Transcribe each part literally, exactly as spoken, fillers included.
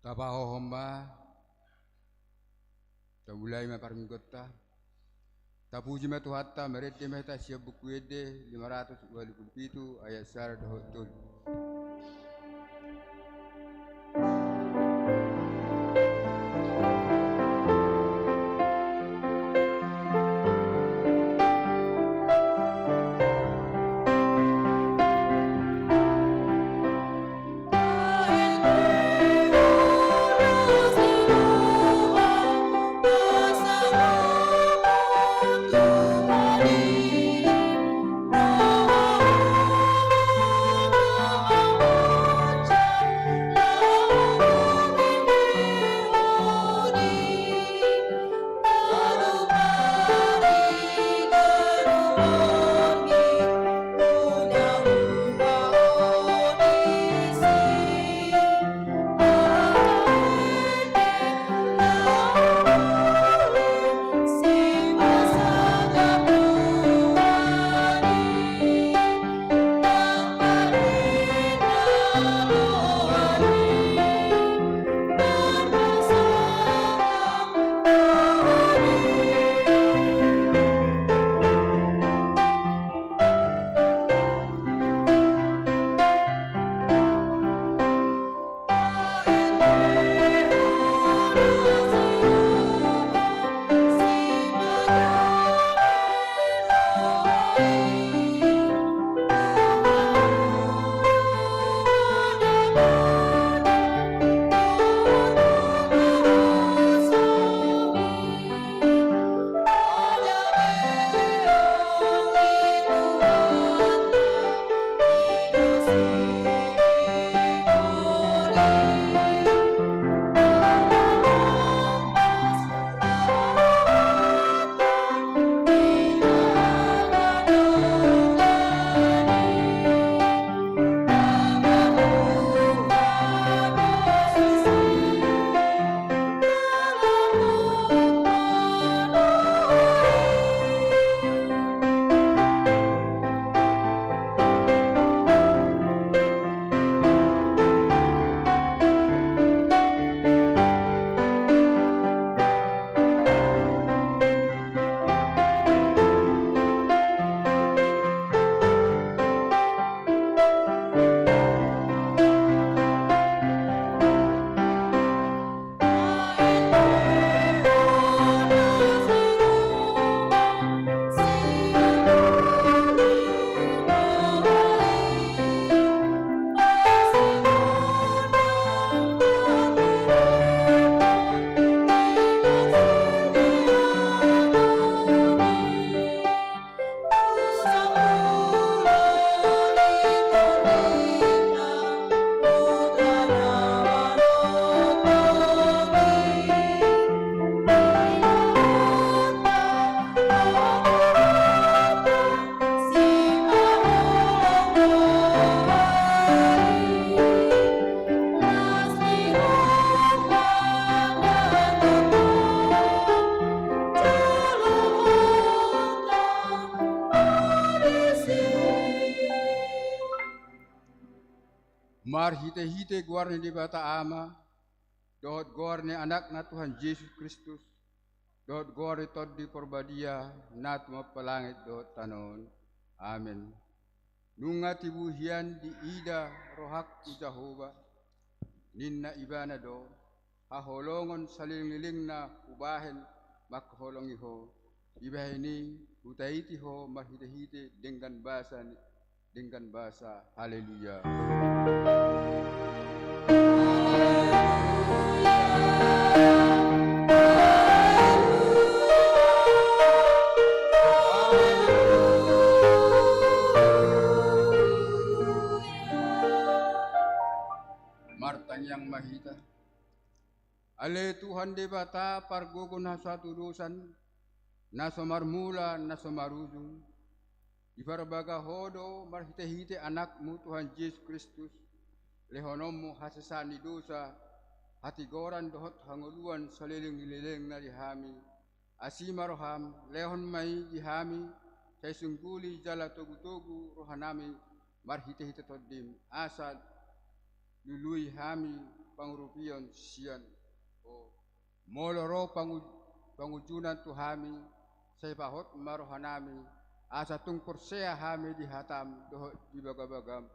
Tapahohom ma, tamulai ma parmingguonta. Tapuji ma Tuhanta, marende ma hita sian Buku Ende lima ratus ualu pulu pitu ayat sada dohot tolu. Marhitehite goar ni Debata Ama, dohot goar ni Anakna Tuhan Jesus Kristus, dohot goar ni Tondi Parbadia, na tumompa langit dohot tano on. Amen. Nunga tibu hian diida rohangku Jahowa, ninna Ibana do, haholongon saleleng-lelengna hubahen manghaholongi ho, dibahen i hutaiti ho marhitehite denggan basa ni, denggan basa, haleluya. Martangiang ma hita. Ale Tuhan Debata pargogo na so hatudosan, na so marmula na so marujung, diparbaga ho do marhitehite Anakmu Tuhan Jesus Kristus, lehononmu hasesaan ni dosa, hatigoran dohot hangoluan saleleng-lelengna di hami. Asi ma roham, lehon ma i di hami, sai sungguli jala togu-togu rohanami marhitehite Tondim, asa lului hami pangurupion sian Ho. Molo ro pangu-, pangunjunan tu hami, sai pahot ma rohanami, asa tung porsea hami di hataM dohot di bagabagaM,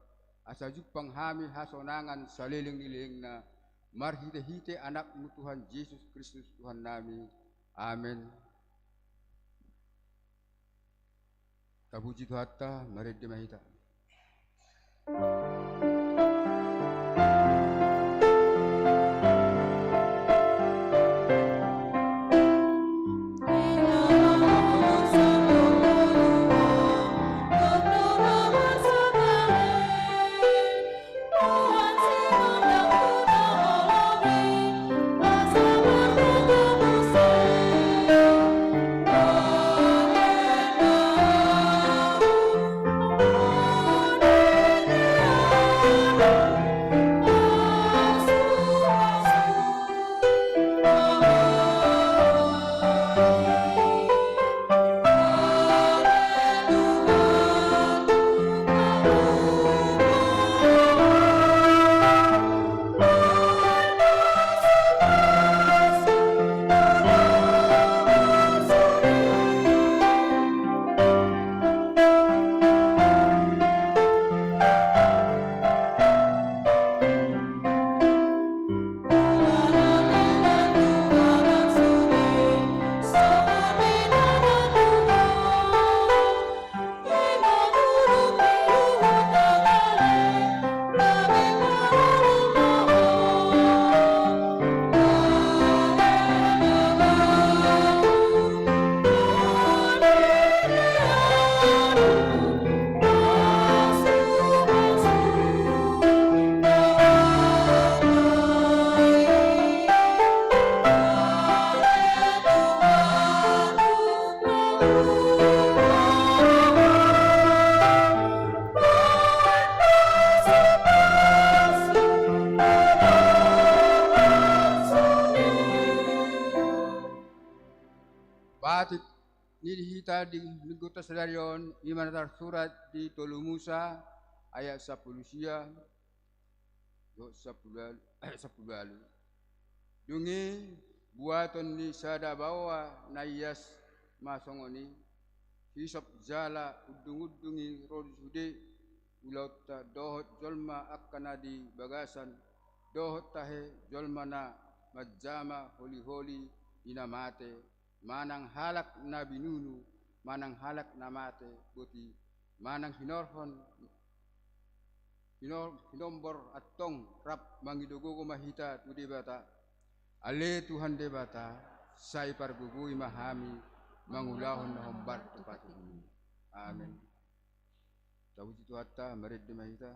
asa jumpang hami hasonangan saleleng ni lelengna, marhitehite AnakMu Tuhan Jesus Kristus Tuhannami. Amen. Tapuji Tuhanta, marende ma hita. Patik ni di hita di minggunta sadari on, i ma na tarsurat di tolu Musa, ayat sampulu sia, dohot sampulu ualu, sampulu ualu. Dung i buaton ni sada baoa na ias ma songon i, hisop jala undungundung i ro di sude ulaonta, dohot jolma angka na di bagasan, dohot tahe jolma na manjama holiholi di na mate, manang halak na binunu, manang halak na mate, boti manang hinorhon, hinor-, hinombor antong rap mangido gogo ma hita tu Debata. Ale Tuhan Debata, sai pargogoi ma hami mangulahon na hombar tu patupumi. Amen. Tapuji Tuhanta, marende ma hita.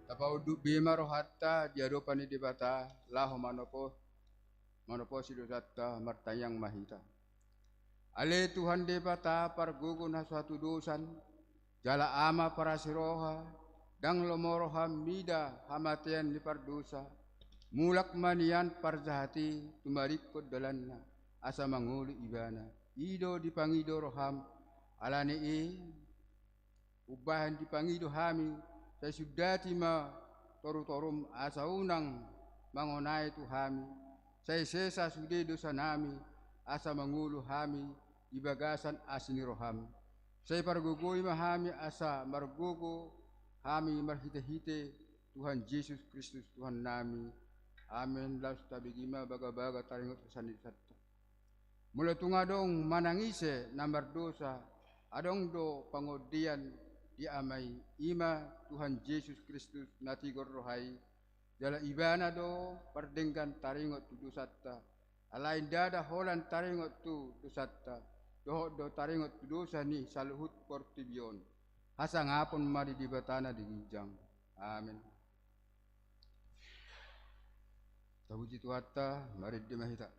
Tapaunduk be ma rohanta di adopan ni Debata, laho manopo-, manoposi dosanta, martangiang ma hita. Ale Tuhan Debata, pargogo na so hatudosan, jala Ama parasi roha, ndang lomo roham mida hamatean ni pardosa, mulak ma nian parjahat i tumaringkot dalanna, asa mangolu ibana. I do dipangido roham, ala ni i Umbahen dipangido hami, sai sundati ma torutorum asa unang mangonai tu hami, sai sesa sude dosanami asa mangolu hami di bagasan asi ni roham. Sai pargogoi ma hami asa margogo hami marhitehite Tuhan Jesus Kristus Tuhannami. Amen. Laos tabege ma bagabaga taringot sian dosanta. Molo tung adong manang ise na mardosa, adong do pangondian di Ama i, i ma Tuhan Jesus Kristus na tigor roha i, jala Ibana do pardenggan taringot tu dosanta. Alai ndada holan taringot tu dosanta, dohot do taringot tu dosa ni saluhut portibi on. Hasangapon ma di Debata na di ginjang. Amen. Tapuji Tuhanta, marende ma hita.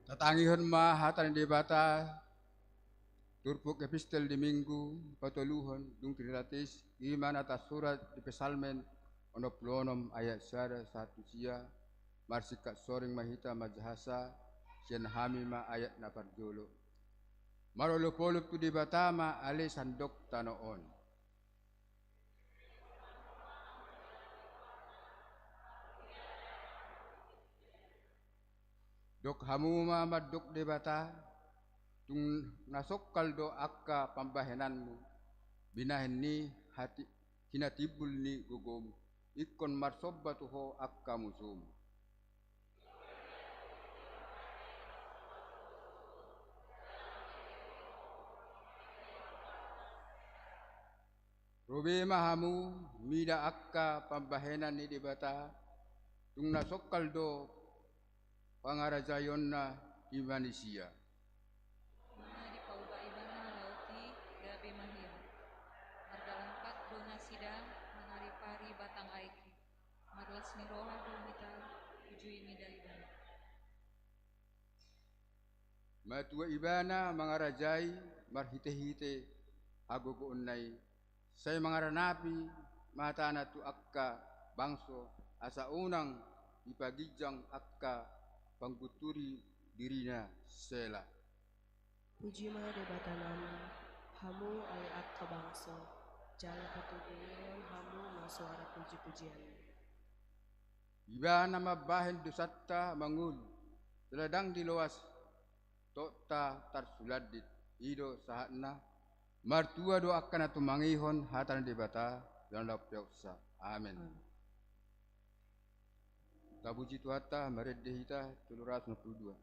Tatangihon ma hata ni Debata, turpuk epistel di Minggu patoluhon dung Trinitatis, i ma na tarsurat di Psalmen onom pulu onom ayat sada sahat tu sia. Marsingkat soring ma hita manjahasa, sian hami ma ayat na parjolo. Marolopolop tu Debata ma ale sandok tano on. Dok hamu ma mandok Debata, tung na songkal do angka pambahenanmu, binahen ni hati, hinatimbul ni gogomu, ingkon marsomba tu ho angka musumu. Ro be ma hamu mida angka pambahenan ni Debata, tung na songkal do pangarajaionna di manisia. Ima dipauba Ibana laut i, gabe ma hian. Mardalan pat do nasida mangaripari batang aek i. Marlas ni roha do hita, pujui mida Ibana. Matua Ibana mangarajai marhitehite hagogoonna i, sai mangaranapi matana tu angka bangso, asa unang dipaginjang angka panggunturi dirina. Sela. Puji ma Debatanami, hamu ale angka bangso, jala patugihon hamu ma soara pujipujianmu. Ibana mambahen dosanta mangolu, jala ndang diloas tokta tarsulandit. I do sahatna. Martua do angka na tumangihon hata ni Debata, Jala na umpeopsa. Amen. Tapuji Tuhanta, marende hita, tolu ratus onom pulu dua.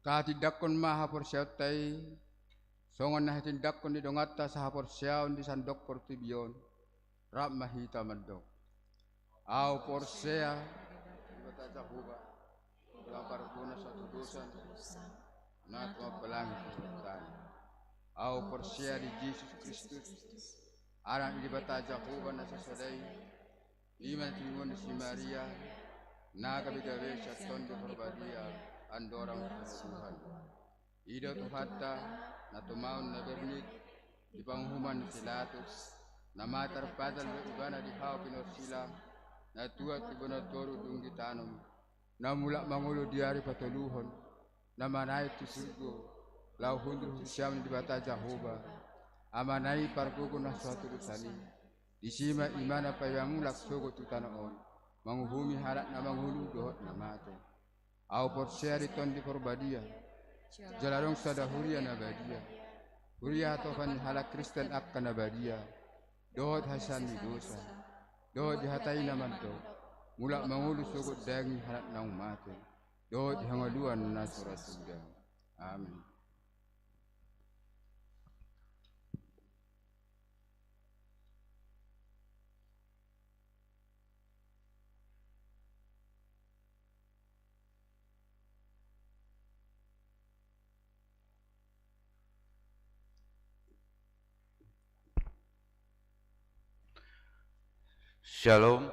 Tahatindangkon ma haporseaonta i, songon na hatindangkon ni donganta sahaporseaon di sandok portibi on. Rap ma hita mandok. Ahu porsea di Debata Jahowa, Tuhan parguna satu dosa, na tumompa langit dohot tano. Ahu porsea di Jesus Kristus, Anak ni Debata Jahowa na sasada i, i ma na tinangion ni si Maria, na gabe-gabe sian Tondi Porbadia, andorang tu Tuhan. I do Tuhanta, na tumaon na bernit, di panguhuman ni si Pilatus, na mate tarpatang do ibana di hau pinorsilang, na tuat tu banua toru dung ditanom, na mulak mangolu di ari patoluhon, na manaek tu surgo, laho hundul tu siamun ni Debata Jahowa, Amana i pargogo na so hatudosan i, disi ma ibana paima mulak sogot tu tano on, manguhumi halak na mangolu dohot na mate. Ahu porsea di Tondi Porbadia, jala adong sada huria na badia, huria hatopan ni halak Kristen angka na badia, dohot hasesaan ni dosa, dohot dihatai na mandok, mulak mangolu sogot daging halak naung mate, dohot di hangoluan na so ra suda. Amin. Syalom.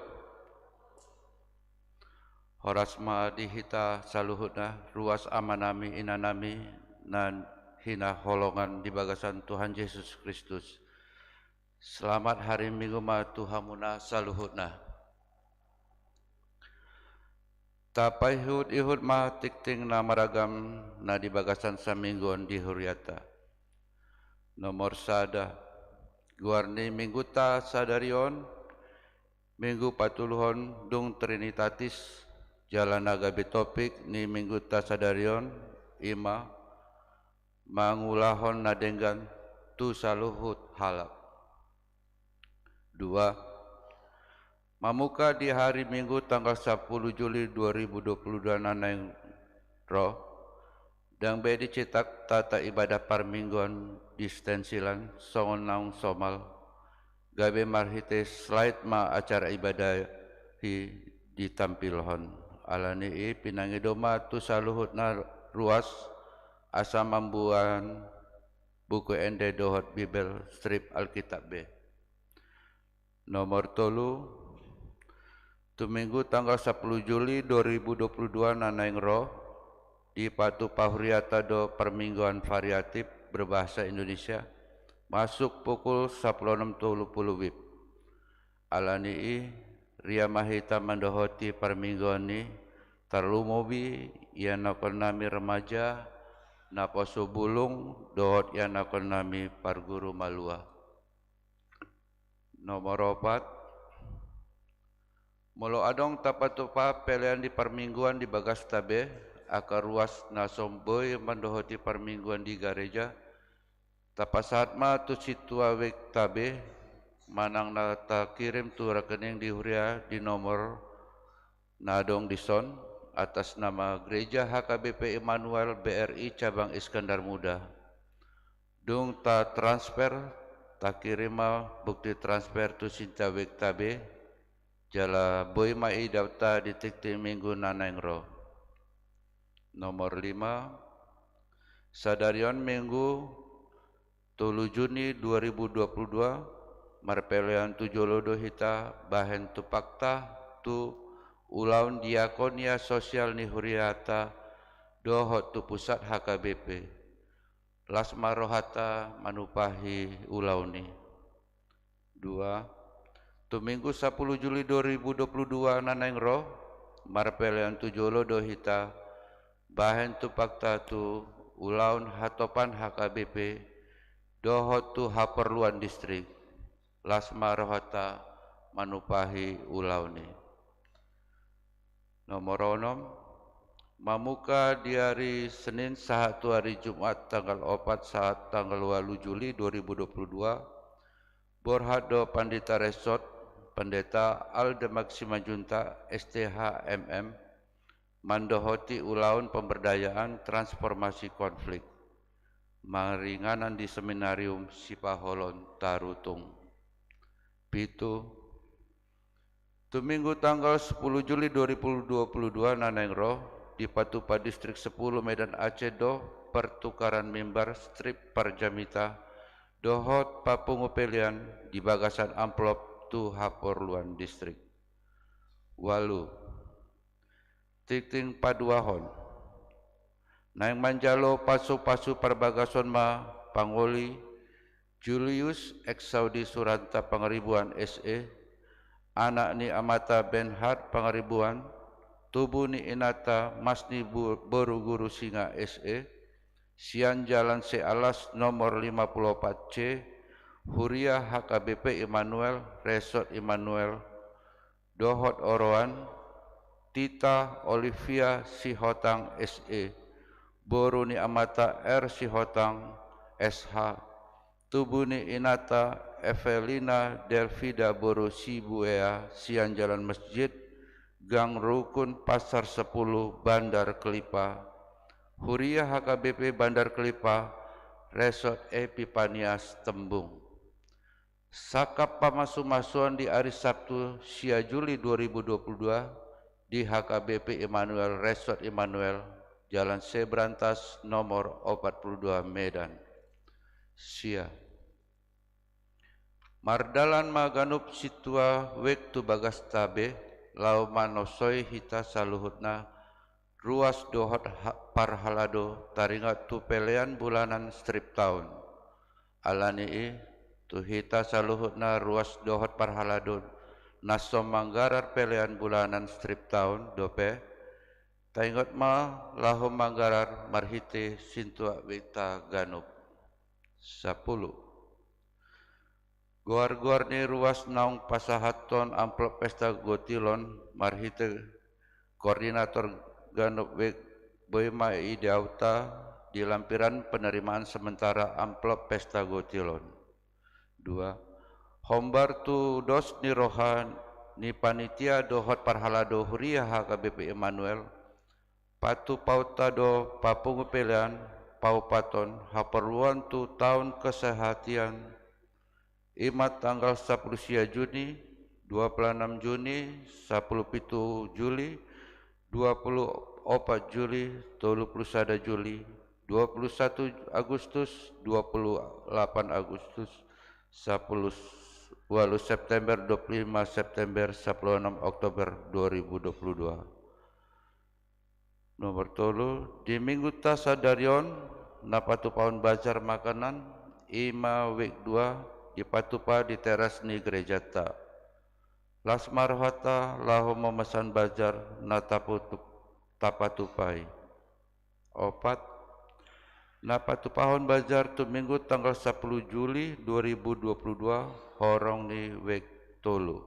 Horas ma di hita saluhutna, ruas amanami inanami na hinaholongan di bagasan Tuhan Jesus Kristus. Selamat hari Minggu ma tu hamuna saluhutna. Tapaihut-ihut ma tingting na maragam na di bagasan saminggu on di huriata. Nomor sada, goar ni mingguta sadari on, Minggu patoluhon dung Trinitatis, jala na gabe topik ni mingguta sadari on, ima mangulahon na denggan tu saluhut halak. Dua, mamungka di hari Minggu tanggal sapuluh Juli dua ribu dua puluh dua na naeng ro, ndang be dicetak tata ibadah parmingguan di stensilan songon naung somal, gabe marhite slide ma acara ibadah i ditampilhon. Alani i pinangido ma tu saluhutna ruas asa mamboan buku ende dohot Bibel, strip Alkitab be. Nomor tolu, tu Minggu tanggal sapuluh Juli dua ribu dua puluh dua na naeng ro, dipatupa huriata do parmingguan variatif berbahasa Indonesia, masuk pukul sapuluh onom tolu puluh WIB. Alani i, ria ma hita mandohoti parmingguan i, tarlumobi ianakhonnami remaja, naposo bulung, dohot ianakhonnami parguru malua. Nomor opat, molo adong tapatupa pelean di parmingguan di bagasta be, angka ruas na so boi mandohoti parmingguan di gareja, tapasahat ma tu sintua wekta be, manang na takirim tu rekening di huria di nomor na adong dison, atas nama Gereja H K B P Immanuel B R I Cabang Iskandar Muda. Dung tatransfer, takirim ma bukti transfer tu sintua wekta be, jala boi ma idaptar di tingting minggu na naeng ro. Nomor lima, sadari on Minggu tolu Juni dua ribu dua puluh dua, marpelean tu jolo do hita bahen tupakta tu ulaon diakonia sosial ni huriata dohot tu pusat H K B P. Las ma rohanta manumpahi ulaon i. Dua, tu Minggu sapuluh Juli dua ribu dua puluh dua na naeng ro, marpelean tu jolo do hita bahen tupakta tu ulaon hatopan H K B P dohot tu haporluan distrik. Las ma rohanta manumpahi ulaon i. Nomor onom, mamungka di ari Senin sahat tu ari Jumat tanggal opat sahat tanggal ualu Juli dua ribu dua puluh dua, borhat do Pandita Resort, Pendeta Aldemak Simanjuntak, S T H M M, mandohoti ulaon pemberdayaan transformasi konflik, maringanan di Seminarium Sipaholon Tarutung. Pitu, tu Minggu tanggal sepuluh Juli dua ribu dua puluh dua na naeng ro, dipatupa Distrik sepuluh Medan Aceh do pertukaran mimbar, strip parjamita, dohot papungu pelean di bagasan amplop tu haporluan distrik. Ualu, tingting paduahon. Naeng manjalo pasupasu parbagason ma pangoli Julius Exaudi Suranta Pangaribuan, S E, anak ni amanta Bernhard Pangaribuan, tubu ni inanta Masni Bu-, boru Guru Singa, S E, sian Jalan Sealas nomor lima puluh opat C, Huria H K B P Immanuel, Resort Immanuel, dohot oroan, Tita Olivia Sihotang, S E, boru ni amanta R Sihotang, S H, tubu ni inanta Evelina Delfida boru Sibuea, sian Jalan Masjid, Gang Rukun, Pasar Sepuluh, Bandar Kelipah. Huria H K B P Bandar Kelipah, Resort Epipanias Tembung. Sangkap pamasumasuon di ari Sabtu sia Juli dua ribu dua puluh dua di H K B P Immanuel, Resort Immanuel, Jalan Sebrantas nomor opat puluh dua, Medan. Sia. Mardalan ma ganup sintua wek tu bagasta be, laho manosoi hita saluhutna ruas dohot parhalado taringot tu pelean bulanan strip town. Alani i, tu hita saluhutna ruas dohot parhalado na so manggarar pelean bulanan strip town dope, taingot ma laho manggarar marhite sintua wikta ganup. Sapulu. Goar-goar ni ruas naung pasahathon amplop pesta gotilon marhite koordinator ganup wik boi ma ideanta di lampiran penerimaan sementara amplop pesta gotilon. Dua. Hombar tu dos ni roha ni panitia dohot parhalado huria H K B P Immanuel, patupaonta do papungu pelean paupaton haporluan tu taon kesehatan, i ma tanggal sapulu sia Juni, dua pulu anam Juni, sapulu pitu Juli, dua pulu opat Juli, tolu pulu sada Juli, dua pulu satu Agustus, dua pulu lapan Agustus, sapulu ualu September, dua pulu lima September, sapulu onom Oktober dua ribu dua pulu dua. Nomor tolu, di Minggunta sadari on na patupahon bazar makanan, i ma wik dua, dipatupa di teras ni gerejanta. Las ma rohanta laho mamasan bazar na taputup-, tapatupa i. Opat, na patupahon bazar tu Minggu tanggal sapulu Juli dua ribu dua pulu dua, horong ni wik tolu.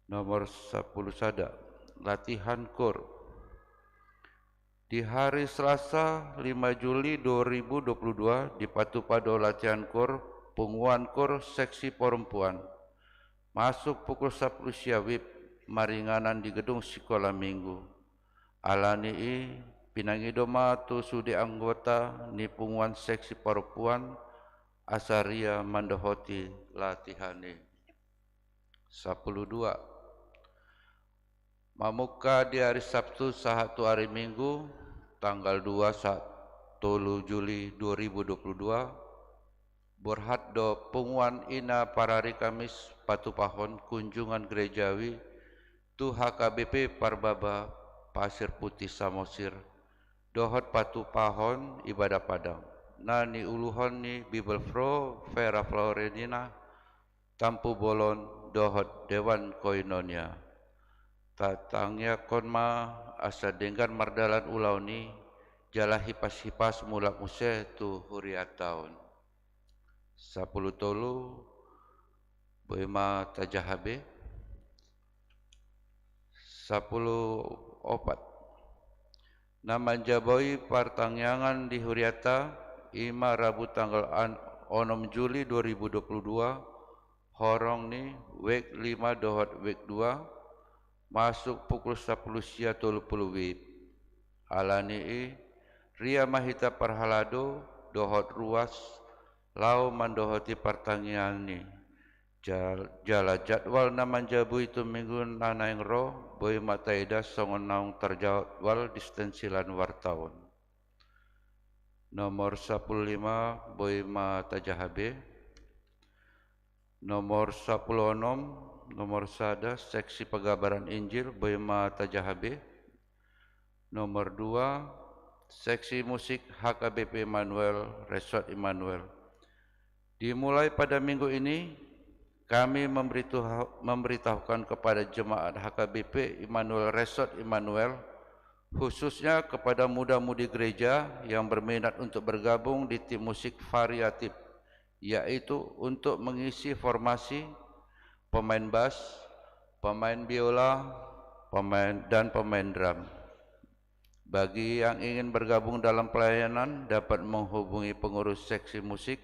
Nomor sapulu sada, latihan kor. Di hari Selasa, lima Juli dua ribu dua puluh dua, dipatupa do latihan kor, punguan kor seksi perempuan. Masuk pukul sapulu sia wib, maringanan di gedung Sikola Minggu. Alani i, pinangido ma tu sude anggota ni punguan seksi perempuan, asa ria mandohoti latihan i. Sapulu dua. Mamungka di ari Sabtu sahat tu ari Minggu, tanggal dua sahat tolu Juli dua ribu dua puluh dua, borhat do punguan i na parari Kamis patupahon kunjungan gerejawi tu H K B P Parbaba Pasir Putih Samosir, dohot patupahon ibadah padang na niuluhon ni Bibelvrouw Vera Florentina, Tampubolon dohot Dewan Koinonia. Tatangiangkon ma asa denggan mardalan ulaon i, jala hipas-hipas mulak muse tu hurianta on. Sapulu tolu, boi ma tajaha be. Sapulu opat. Na manjaboi partangiangan di hurianta, i ma Rabu tanggal an-, onom Juli dua ribu dua puluh dua, horong ni wik lima dohot wik dua, masuk pukul sapulu sia tolu pulu wib. Alani i, ria ma hita parhalado dohot ruas, laho mandohoti partangiangan i. Jal-, jala jadwal na manjaboi tu Minggu na naeng ro, boi ma taida songon naung tarjadwal di stensilan warta on. Nomor sapulu lima, boi ma tajaha be. Nomor sapulu onom, nomor sada, seksi pagabaran Injil, boi ma tajaha be. Nomor dua, seksi musik H K B P Immanuel, Resort Immanuel. Dimulai pada minggu ini, kami memberitahu-, memberitahukan kepada jemaat H K B P Immanuel Resort Immanuel, khususnya kepada muda-mudi gereja yang berminat untuk bergabung di tim musik variatif, yaitu untuk mengisi formasi pemain bas, pemain biola, pemain, dan pemain drum. Bagi yang ingin bergabung dalam pelayanan, dapat menghubungi pengurus seksi musik,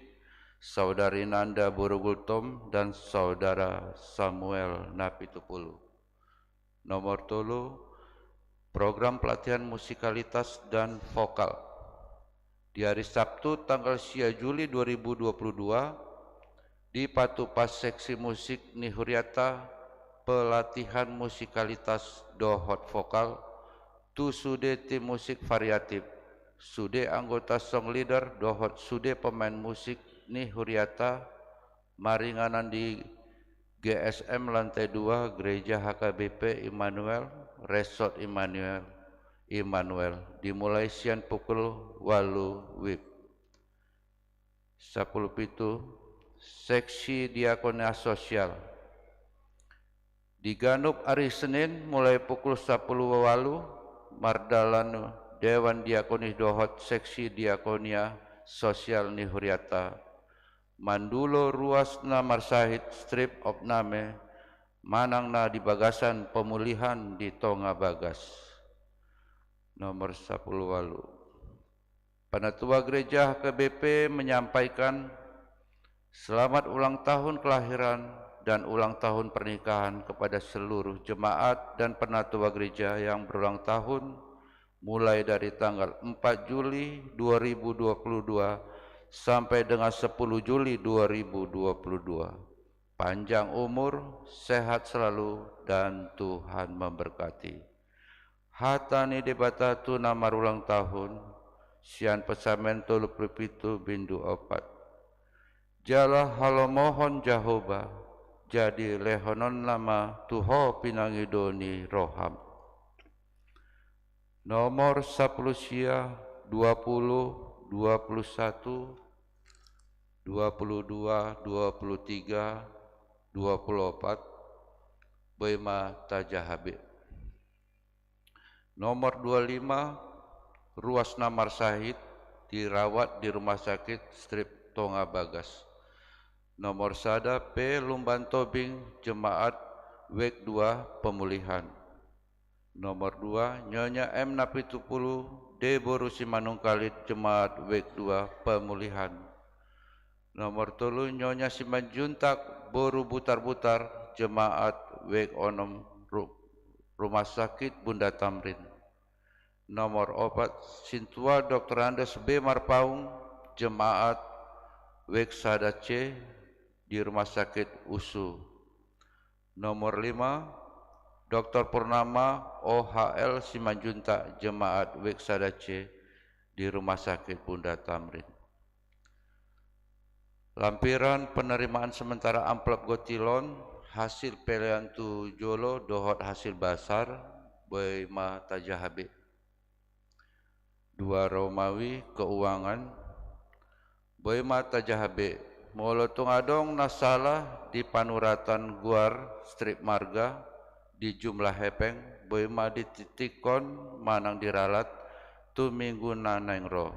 Saudari Nanda Borogultom dan Saudara Samuel Napitupulu. Nomor tolu, program pelatihan musikalitas dan vokal. Di hari Sabtu tanggal sia Juli dua ribu dua puluh dua, dipatupa seksi musik ni hurianta pelatihan musikalitas dohot vokal tu sude tim musik variatif, sude anggota song leader dohot sude pemain musik ni hurianta maringanan di G S M lantai dua Gereja H K B P Immanuel, Resort Immanuel, Immanuel, dimulai sian pukul ualu W I B. Sampulu pitu, Seksi Diakonia Sosial. Di ganup ari Senin mulai pukul sampulu ualu, mardalan Dewan Diakonis dohot Seksi Diakonia Sosial ni hurianta mandulo ruas na marsahit, strip of name, manang na di bagasan pemulihan di tonga bagas. Nomor sampulu ualu. Penatua Gereja H K B P menyampaikan selamat ulang tahun kelahiran dan ulang tahun pernikahan kepada seluruh jemaat dan penatua gereja yang berulang tahun, mulai dari tanggal empat Juli dua ribu dua puluh dua sampai dengan sepuluh Juli dua ribu dua puluh dua. Panjang umur, sehat selalu, dan Tuhan memberkati. Hata ni Debata tu na marulang tahun, sian Psalmen tolu pulu pitu bindu opat. Jala halomohon Jahowa, jadi lehononna ma tu ho pinangido ni roham. Nomor sampulu sia, dua pulu, dua pulu satu, dua pulu dua, dua pulu tiga, dua pulu opat, boi ma tajaha be. Nomor dua lima, ruas na marsahit, dirawat di rumah sakit, strip tonga bagas. Nomor sada, P Lumban Tobing, jemaat W I B dua, pemulihan. Nomor dua, Nyonya M Napitupulu, D boru Simanungkalit, jemaat W I B dua, pemulihan. Nomor tolu, Nyonya Simanjuntak, boru Butarbutar, jemaat W I B onom, ru-, Rumah Sakit Bunda Tamrin. Nomor opat, Sintua Doktor Andes B Marpaung, jemaat W I B sada C, di Rumah Sakit U S U. Nomor lima, Doktor Purnama O H L Simanjuntak, jemaat W I B sada C, di Rumah Sakit Bunda Tamrin. Lampiran penerimaan sementara amplop gotilon, hasil pelean tu jolo dohot hasil basar, boi ma tajaha be. Dua Romawi, keuangan, boi ma tajaha be. Molo tung adong na salah di panuratan guar, strip marga, di jumlah hepeng, boi ma dititikkon manang diralat tu minggu na naeng ro.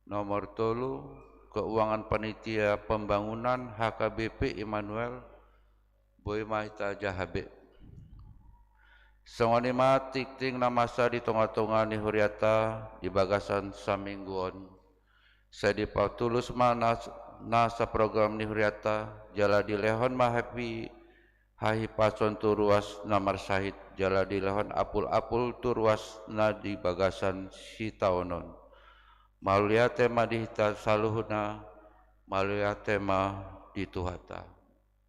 Nomor tolu, keuangan panitia pembangunan H K B P Immanuel, boi ma tajaha be. Songon i ma tingting na masa di tonga-tonga ni hurianta di bagasan saminggu on. Sai dipatulus ma nas-, nasa program ni hurianta, jala dilehon ma happy hahipason tu ruas na marsahit, jala dilehon apul-apul tu ruas na di bagasan sitaonon. Mauliate ma di hita saluhutna, mauliate ma di Tuhanta.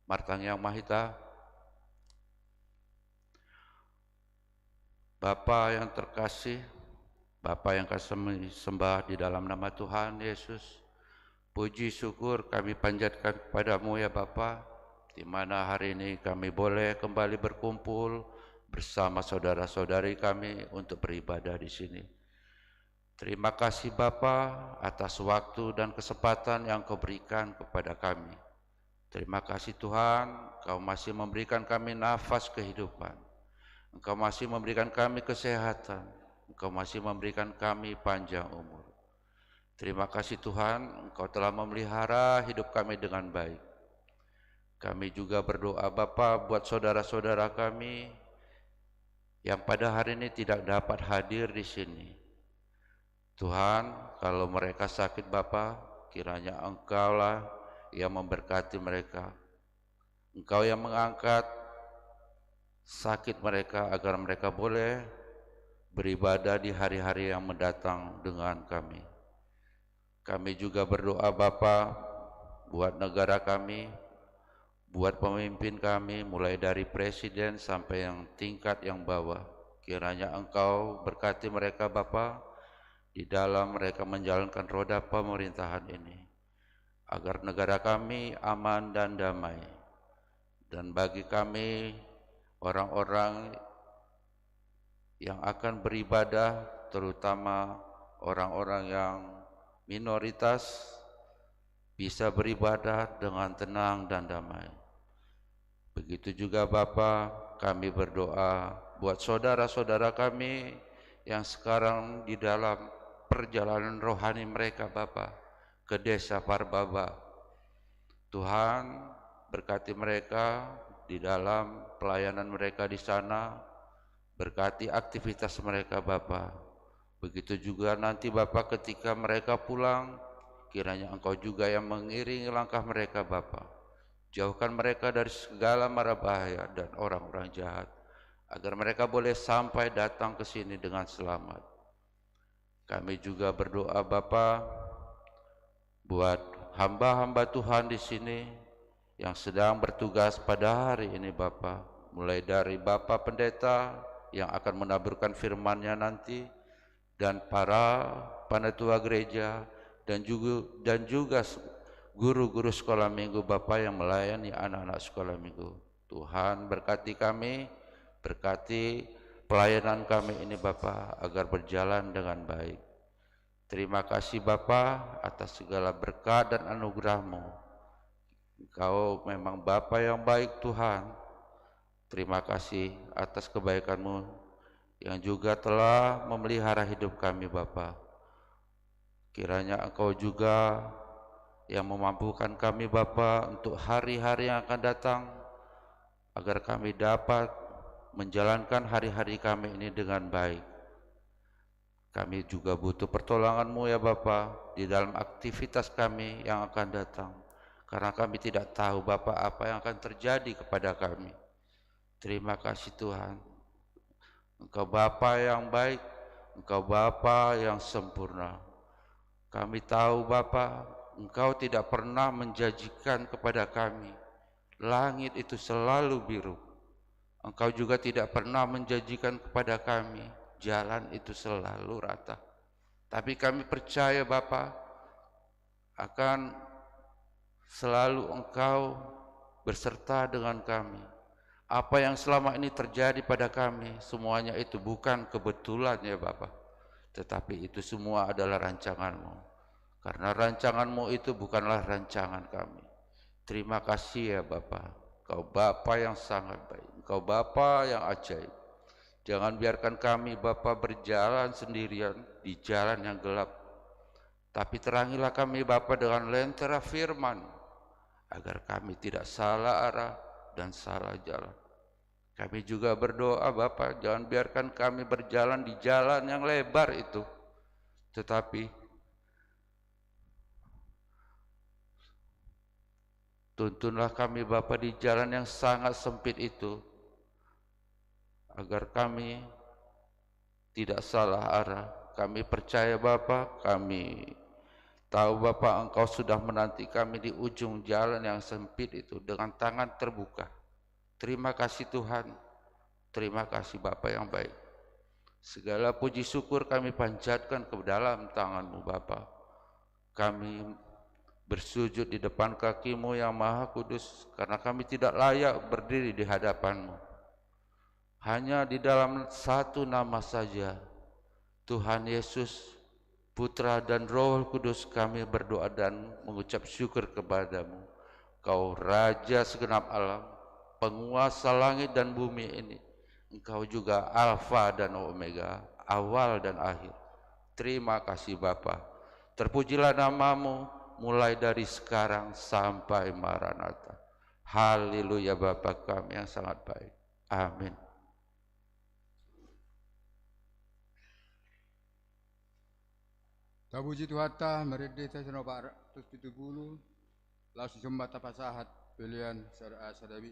Martangiang ma hita. Bapa yang terkasih, Bapa yang kami sembah di dalam nama Tuhan Yesus, puji syukur kami panjatkan kepada-Mu ya Bapa, di mana hari ini kami boleh kembali berkumpul bersama saudara-saudari kami untuk beribadah di sini. Terima kasih Bapa atas waktu dan kesempatan yang Kau berikan kepada kami. Terima kasih Tuhan, Engkau masih memberikan kami nafas kehidupan. Engkau masih memberikan kami kesehatan. Engkau masih memberikan kami panjang umur. Terima kasih Tuhan, Engkau telah memelihara hidup kami dengan baik. Kami juga berdoa Bapa buat saudara-saudara kami yang pada hari ini tidak dapat hadir di sini. Tuhan, kalau mereka sakit Bapa, kiranya Engkaulah yang memberkati mereka. Engkau yang mengangkat sakit mereka agar mereka boleh beribadah di hari-hari yang mendatang dengan kami. Kami juga berdoa Bapa buat negara kami, buat pemimpin kami, mulai dari presiden sampai yang tingkat yang bawah. Kiranya Engkau berkati mereka Bapa, di dalam mereka menjalankan roda pemerintahan ini, agar negara kami aman dan damai. Dan bagi kami, orang-orang yang akan beribadah, terutama orang-orang yang minoritas, bisa beribadah dengan tenang dan damai. Begitu juga Bapa, kami berdoa buat saudara-saudara kami yang sekarang di dalam perjalanan rohani mereka, Bapa, ke desa Parbaba. Tuhan, berkati mereka di dalam pelayanan mereka di sana, berkati aktivitas mereka, Bapa. Begitu juga nanti, Bapa, ketika mereka pulang, kiranya Engkau juga yang mengiringi langkah mereka, Bapa. Jauhkan mereka dari segala mara bahaya dan orang-orang jahat, agar mereka boleh sampai datang ke sini dengan selamat. Kami juga berdoa, Bapa, buat hamba-hamba Tuhan di sini yang sedang bertugas pada hari ini, Bapa. Mulai dari Bapa Pendeta yang akan menaburkan firman-Nya nanti, dan para panatua gereja, dan juga, dan juga s-, guru-guru sekolah minggu, Bapa, yang melayani anak-anak sekolah minggu. Tuhan, berkati kami, berkati pelayanan kami ini, Bapa, agar berjalan dengan baik. Terima kasih, Bapa, atas segala berkat dan anugerah-Mu. Engkau memang Bapa yang baik, Tuhan. Terima kasih atas kebaikan-Mu yang juga telah memelihara hidup kami, Bapa. Kiranya Engkau juga yang memampukan kami, Bapa, untuk hari-hari yang akan datang, agar kami dapat menjalankan hari-hari kami ini dengan baik. Kami juga butuh pertolongan-Mu, ya Bapa, di dalam aktivitas kami yang akan datang. Karena kami tidak tahu, Bapa, apa yang akan terjadi kepada kami. Terima kasih, Tuhan. Engkau Bapa yang baik, Engkau Bapa yang sempurna. Kami tahu, Bapa, Engkau tidak pernah menjanjikan kepada kami langit itu selalu biru. Engkau juga tidak pernah menjanjikan kepada kami jalan itu selalu rata. Tapi kami percaya, Bapa, akan selalu Engkau berserta dengan kami. Apa yang selama ini terjadi pada kami, semuanya itu bukan kebetulan, ya Bapa, tetapi itu semua adalah rancangan-Mu. Karena rancangan-Mu itu bukanlah rancangan kami. Terima kasih, ya Bapa. Engkau Bapa yang sangat baik. Engkau Bapa yang ajaib. Jangan biarkan kami, Bapa, berjalan sendirian di jalan yang gelap. Tapi terangilah kami, Bapa, dengan lentera firman, agar kami tidak salah arah dan salah jalan. Kami juga berdoa, Bapa, jangan biarkan kami berjalan di jalan yang lebar itu, tetapi tuntunlah kami, Bapa, di jalan yang sangat sempit itu, agar kami tidak salah arah. Kami percaya, Bapa, kami tahu, Bapa, Engkau sudah menanti kami di ujung jalan yang sempit itu dengan tangan terbuka. Terima kasih, Tuhan. Terima kasih, Bapa yang baik. Segala puji syukur kami panjatkan ke dalam tangan-Mu, Bapa. Kami bersujud di depan kaki-Mu yang Maha Kudus, karena kami tidak layak berdiri di hadapan-Mu. Hanya di dalam satu nama saja, Tuhan Yesus, Putra dan Roh Kudus, kami berdoa dan mengucap syukur kepada-Mu. Engkau Raja segenap alam, penguasa langit dan bumi ini. Engkau juga Alfa dan Omega, awal dan akhir. Terima kasih, Bapa. Terpujilah nama-Mu mulai dari sekarang sampai Maranatha. Haleluya, Bapa kami yang sangat baik. Amin. Tapuji Tuhanta, marende hita sian opat ratus pitu pulu, laos dison ma tapasahat pelean sada, sadabi.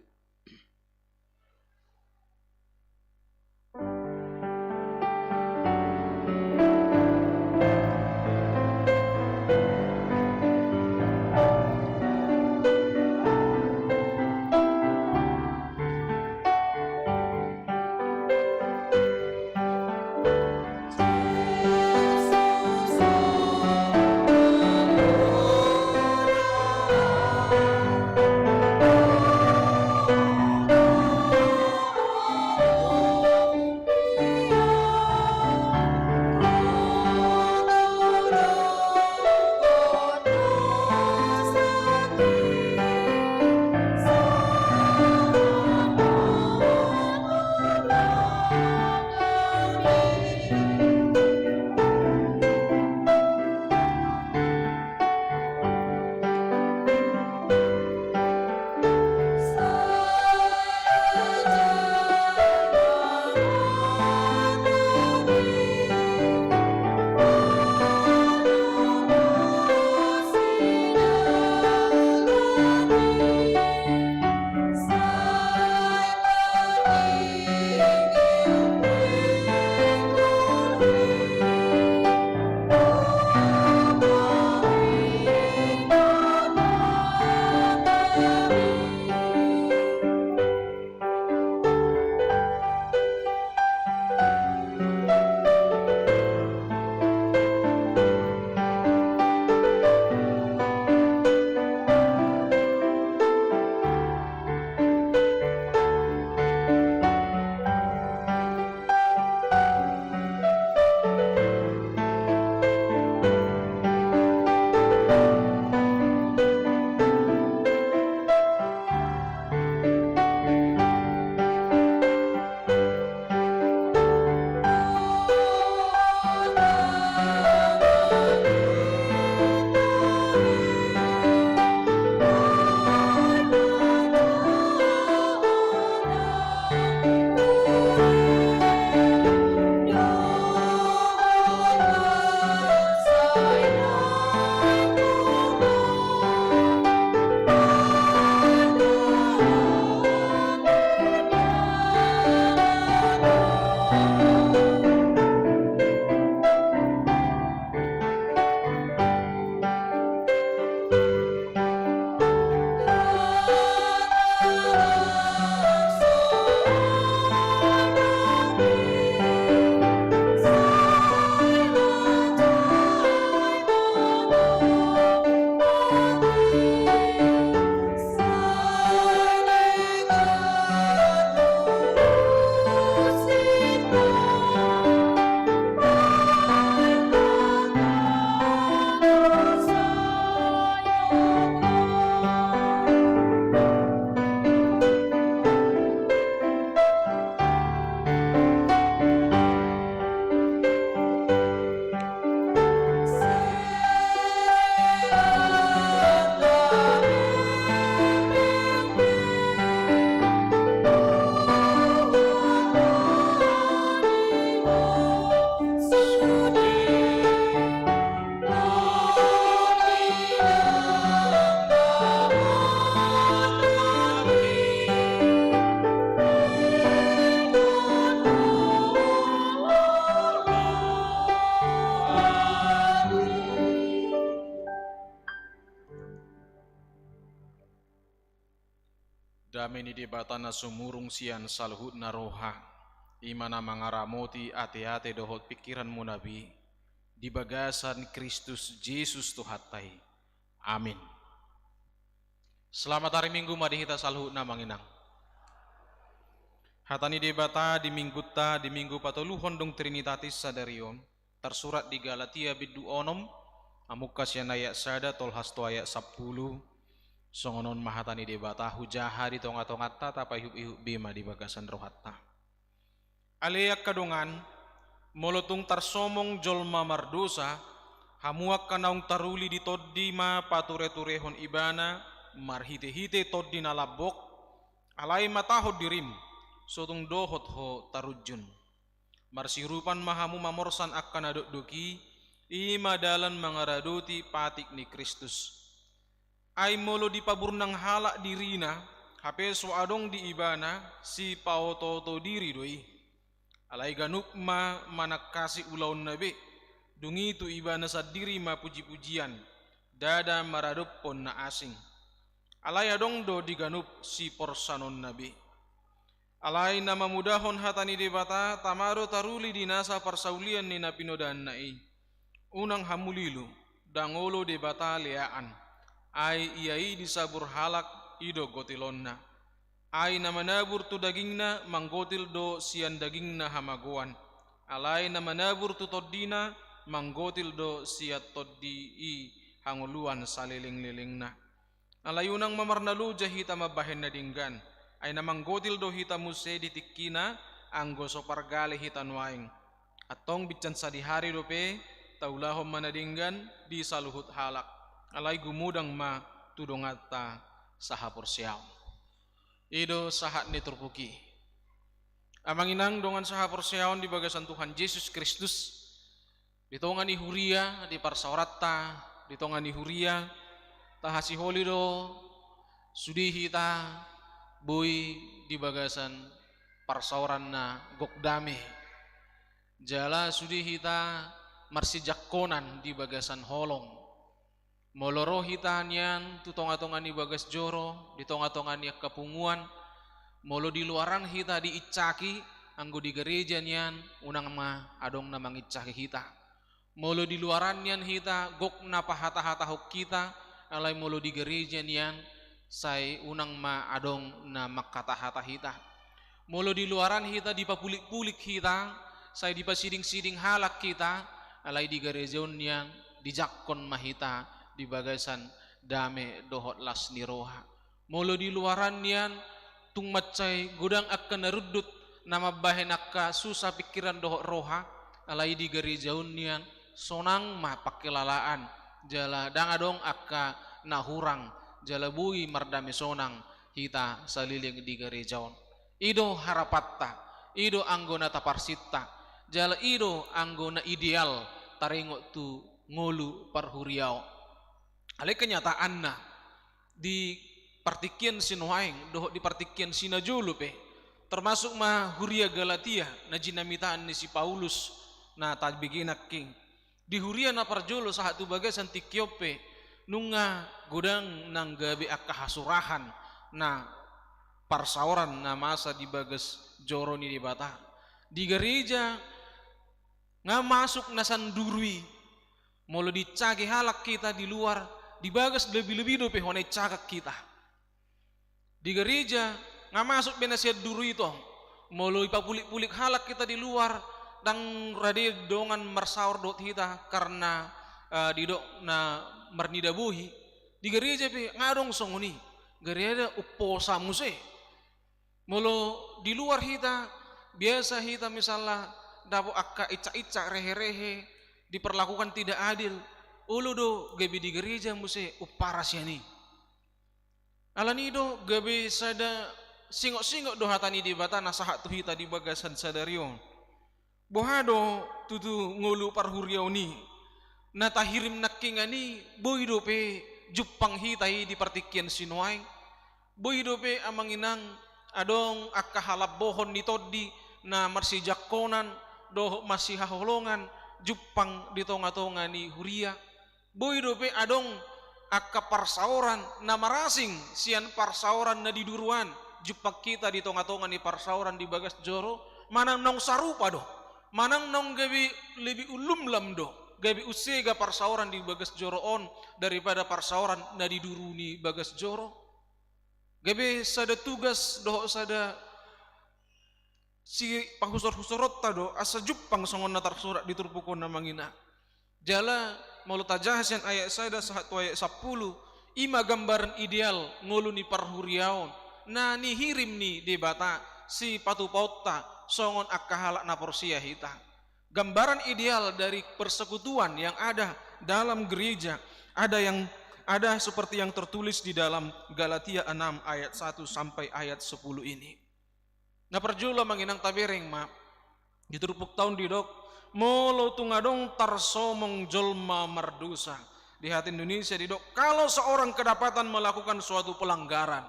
Dame ni Debata na sumurung sian saluhutna roha, i ma na mangaramoti ateate dohot pingkiranmuna be, di bagasan Kristus Jesus Tuhanta i. Amin. Selamat hari Minggu ma di hita saluhutna, Amang Inang. Hata ni Debata di Minggunta, di Minggu patoluhon dung Trinitatis sadari on, tarsurat di Galatia bindu onom, mamungka sian ayat sada tolhas tu ayat sampulu. Songon on ma hata ni Debata hujaha di tongatonganta, tapaihutihut be ma di bagasan rohanta. Ale angka dongan, molo tung tarsomong jolma mardosa, hamu angka naung taruli di Tondi ma patureturehon ibana marhitehite tondi na lambok, alai matahon dirim, so tung dohot ho tarunjun. Marsiurupan ma hamu mamorsan angka na dokdok i, i ma dalan mangaradoti patik ni Kristus. Ai molo dipaburnang halak dirina, hape so adong di ibana, sipaotooto diri do i. Alai ganup ma manangkasi ulaonna be, dung i tu ibana sandiri ma pujipujian, ndada maradophon na asing. Alai adong do di ganup siporsanonna be. Alai na mamudahon hata ni Debata, tama do taruli di nasa parsaulian ni na pinodanna i. Unang hamu lilu, ndang olo Debata leaan. Ai ia i disabur halak, i do gotilonna. Ai na manabur tu dagingna, manggotil do sian dagingna hamagoan. Alai na manabur tu tondina, manggotil do sian tondi i hangoluan salelenglelengna. Alai unang ma marnaloja hita mambahen na denggan, ai na manggotil do hita muse di tingkina, anggo so pargale hita nuaeng. Antong binsan sadihari dope, taulahon ma na denggan di saluhut halak, alai gumodang ma tu donganta sahaporseaon. I do sahat ni turpuk i. Amang Inang dongan sahaporseaon di bagasan Tuhan Jesus Kristus, di tonga ni huria, di parsaoranta, di tonga ni huria, tahasiholi do, sude hita boi di bagasan parsaoran na gok dame. Jala sude hita marsijangkonan di bagasan holong. Molo ro hita nian tu tongatonga ni bagas joro, di tongatonga ni angka punguan, molo di luaran hita diinsaki, anggo di gareja nian, unang ma adong na manginsaki hita. Molo di luaran nian hita gok na pahatahatahon hita, alai molo di gareja nian, sai unang ma adong na manghatahata hita. Molo di luaran hita dipapulikpulik hita, sai dipasidingsiding halak hita, alai di gareja on nian dijangkon ma hita di bagasan dame dohot las ni roha. Molo di luaran nian tung mansai godang angka na rundut na mambahen angka susa pingkiran dohot roha, alai di gareja on nian sonang ma pangkilalaan, jala ndang adong angka na hurang, jala boi mardame sonang hita saleleng di gareja on. I do harapanta, i do anggo na taparsinta, jala i do anggo na ideal taringot tu ngolu parhuriaon. Alai kenyataanna, di partingkian si nuaeng dohot di partingkian si najolo pe, termasuk ma huria Galatia na jinamitaan ni si Paulus na tabege nangkin. Di huria na parjolo sahat tu bagasan tingki on pe, nunga godang nang gabe angka hasurahan na parsaoran na masa di bagas joro ni Debata. Di gareja nga masuk na sanduru i. Molo diinsaki halak hita di luar, di bagas lobilobi dope hona iinsakan hita. Di gareja nga masuk be na sanduru i tong. Molo dipapulikpulik halak hita di luar, ndang rade dongan marsaor dohot hita karna, eh, didok na marnida bohi. Di gareja pe nga adong songon i. Gareja umposa muse. Molo di luar hita, biasa hita misalna dapot angka iinsakiinsak, reherehe, diperlakukan tidak adil, olo do gabe di gareja muse umpara sian i. Alani i do gabe sada singot-singot do hata ni Debata na sahat tu hita di bagasan sadari on. Boha do tutu ngolu parhuriaon i? Na tahirim nangkiningan i, boi dope jumpang hita i di partingkian sinuaeng? Boi dope amang inang adong angka halambohon ni tondi na marsijangkonan dohot marsihaholongan jumpang di tongatonga ni huria? Boi dope adong angka parsaoran na marasing sian parsaoran na di duru an, jumpang hita di tonga-tonga ni parsaoran di bagas joro, manang naung sarupa do, manang naung gabe lebih ulumlam do, gabe unsega parsaoran di bagas joro on daripada parsaoran na di duru ni bagas joro. Gabe sada tugas dohot sada sipahusor-husoronta do asa jumpang songon na tarsurat di turpuk on, Amang Inang. Jala molo tajaha sian ayat sada sahat tu ayat sampulu, i ma gambaran ideal ngolu ni parhuriaon na nihirim ni Debata sipatupaonta songon angka halak na porsea hita. Gambaran ideal dari persekutuan yang ada dalam gereja, ada yang ada seperti yang tertulis di dalam Galatia enam ayat satu sampai ayat sepuluh ini. Na parjolo, Amang Inang, tabereng ma di turpukta on didok, molo tung adong tarsomong jolma mardosa. Di hata Indonesia didok, kalau seorang kedapatan melakukan suatu pelanggaran.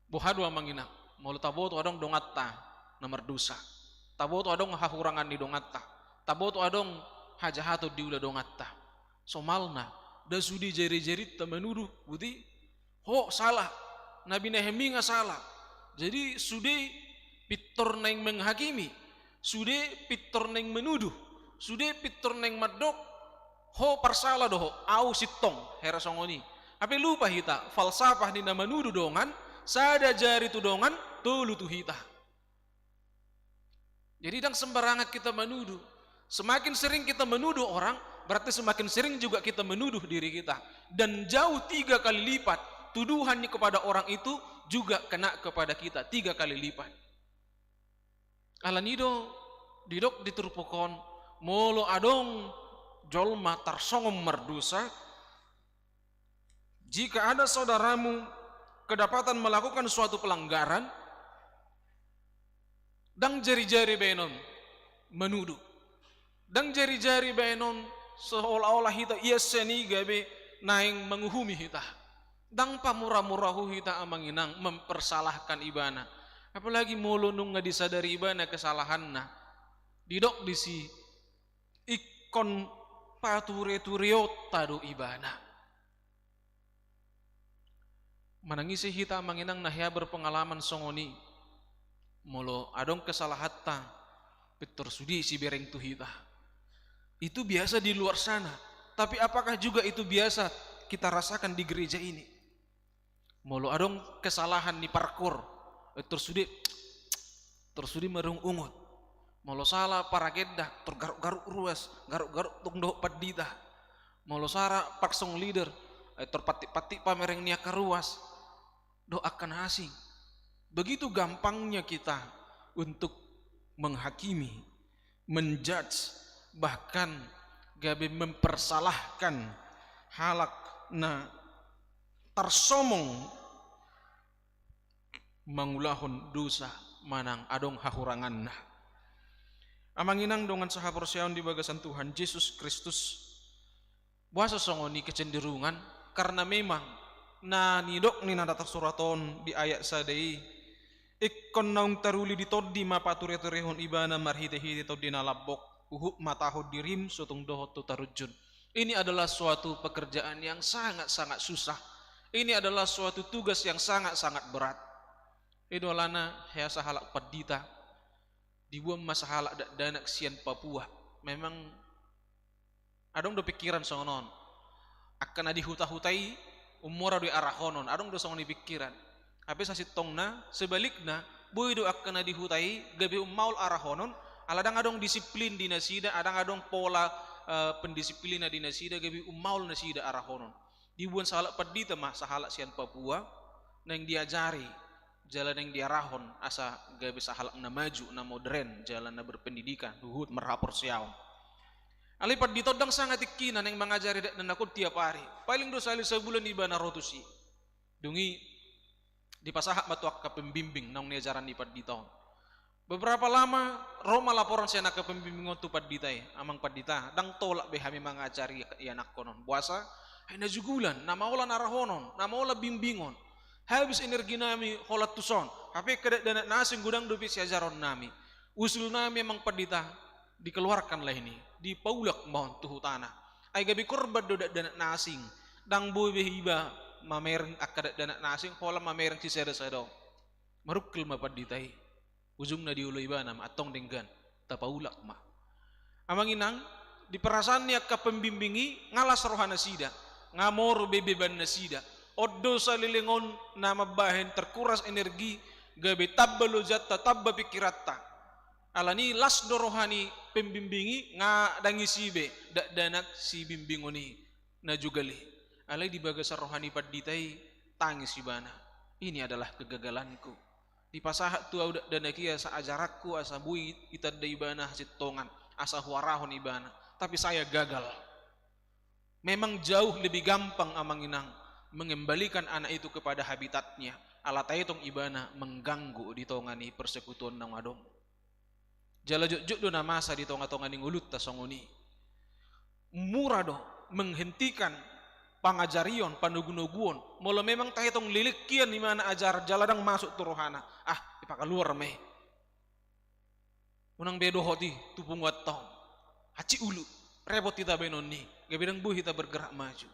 Boha do, Amang Inang, molo taboto adong donganta na mardosa, taboto adong hahurangan ni donganta, taboto adong hajahaton diula donganta, somalna, nda sude jari-jarinta manuduh, buti? Ho salah, na binahenmi nga salah. Jadi sude pintor naeng menghakimi, sude pintor naeng manuduh, sude pintor naeng mandok, ho parsala do ho, au sintong, hera songon i. Hape lupa hita, falsafah ni na manuduh dongan, sada jari tu dongan, tolu tu hita. Jadi, dang sembarangan kita manuduh. Semakin sering kita menuduh orang, berarti semakin sering juga kita menuduh diri kita. Dan jauh tiga kali lipat, tuduhan kepada orang itu juga kena kepada kita, tiga kali lipat. Alani do didok di turpuk on, molo adong jolma tarsomong mardosa, jika ada saudaramu kedapatan melakukan suatu pelanggaran, dang jari-jari baenon manuduh. Dang jari-jari baenon seolah-olah hita ia seni gabe naeng manguhumi hita. Dang pamura-murahu hita, Amang Inang, mempersalahkan ibana. Apalagi molo nunga disadari ibana kesalahanna. Didok disi, ingkon pature-tureonta do ibana. Manang ise hita, Amang Inang, na hea berpengalaman songon i. Molo adong kesalahanta, pintor sude sibereng tu hita. Itu biasa di luar sana. Tapi apakah juga itu biasa kita rasakan di gereja ini? Molo adong kesalahan ni parkoor, eh, pintor sude, pintor sude marungut-ungut. Molo sala paragenda, pintor garuk-garuk ruas, garuk-garuk tung dohot pandita. Molo sala passion leader, eh, pintor pantik-pantik pamereng ni angka ruas dohot angka na asing. Begitu gampangnya kita untuk menghakimi, menjudge, bahkan gabe mempersalahkan halak na tarsomong mangulahon dosa manang adong hahuranganna. Amang Inang dongan sahaporseaon di bagasan Tuhan Jesus Kristus, boasa songon i kecenderungan? Karena memang na nidok ni na tarsurat on di ayat sada i, ingkon naung taruli di tondi ma pature-turehon ibana marhite-hite tondi na lambok, huhut ma taho dirim so tung dohot tu tarunjun. Ini adalah suatu pekerjaan yang sangat-sangat susah. Ini adalah suatu tugas yang sangat-sangat berat. I do alana hea sahalak pandita, diboan ma sahalak dakdanak sian Papua. Memang adong do pikiran songon on. Angka na di huta-huta i, ummora do i arahonon, adong do songon i pikiran. Hape sasintongna, sebalikna, boi do angka na di huta i gabe ummaol arahonon, ala dang adong disiplin di nasida, adang adong pola, eh, pendisiplinan di nasida, gabe ummaol nasida arahonon. Diboan sahalak pandita ma sahalak sian Papua, naeng diajari, jala naeng diarahon asa gabe sahalak na maju, na modern, jala na berpendidikan, huhut marhaporseaon. Alai pandita on dang sanga tingkina naeng mangajari dakdanak on tiap ari. Paling do sahali sabulan ibana ro tusi. Dung i dipasahat ma tu angka pembimbing naung niajaran ni pandita on. Beberapa lama, ro ma laporan sian angka pembimbing on tu pandita i, "Amang pandita, dang tolap be hami mangajari ianakkon on. Boasa? Ai na jugulan, na maolan arahonon, na maolan bimbingon. Habis energi nami holan tuson, hape angka dakdanak na asing godang dope siajaron nami. Usul nami, Amang pandita, dikeluarkanlah ini, dipaulak ma on tu hutana. Ai gabe korban do dakdanak na asing, dang boi be iba mamereng angka dakdanak na asing, holan mamereng sisada-sada on." Marungkil ma pandita i. Ujungna dioloi ibana ma, antong denggan, tapaulak ma. Amang inang, di perasaan ni angka pembimbing i, nga las rohanasida, nga moro be beban nasida. On do saleleng on na mambahen terkuras energi, gabe tamba lojanta, tamba pingkiranta. Alani las do roha ni pembimbing i, nga dang isi be dakdanak sibimbingon i na jogal i. Alai di bagasan roha ni pandita i, tangis ibana. Ini adalah kegagalanku. Dipasahat tu ahu dakdanak i asa ajaranku, asa boi itanda ibana hasintongan, asa huarahon ibana. Tapi saya gagal. Memang jauh lebih gampang, amang inang, mengembalikan anak itu kepada habitatnya. Ala taetong ibana mengganggu di tonga ni persekutuan naung adong. Jala jotjot do na masa di tonga-tonga ni ngolunta songon i. Mura do menghentikan pangajarion, panogunoguon, molo memang taetong leleng hian ibana ajaran jala dang masuk tu rohana. Ah, ipakaluar ma i. Unang be dohot i tu punguanta on. Hansit ulu, repot hita baenon i, gabe dang boi hita bergerak maju.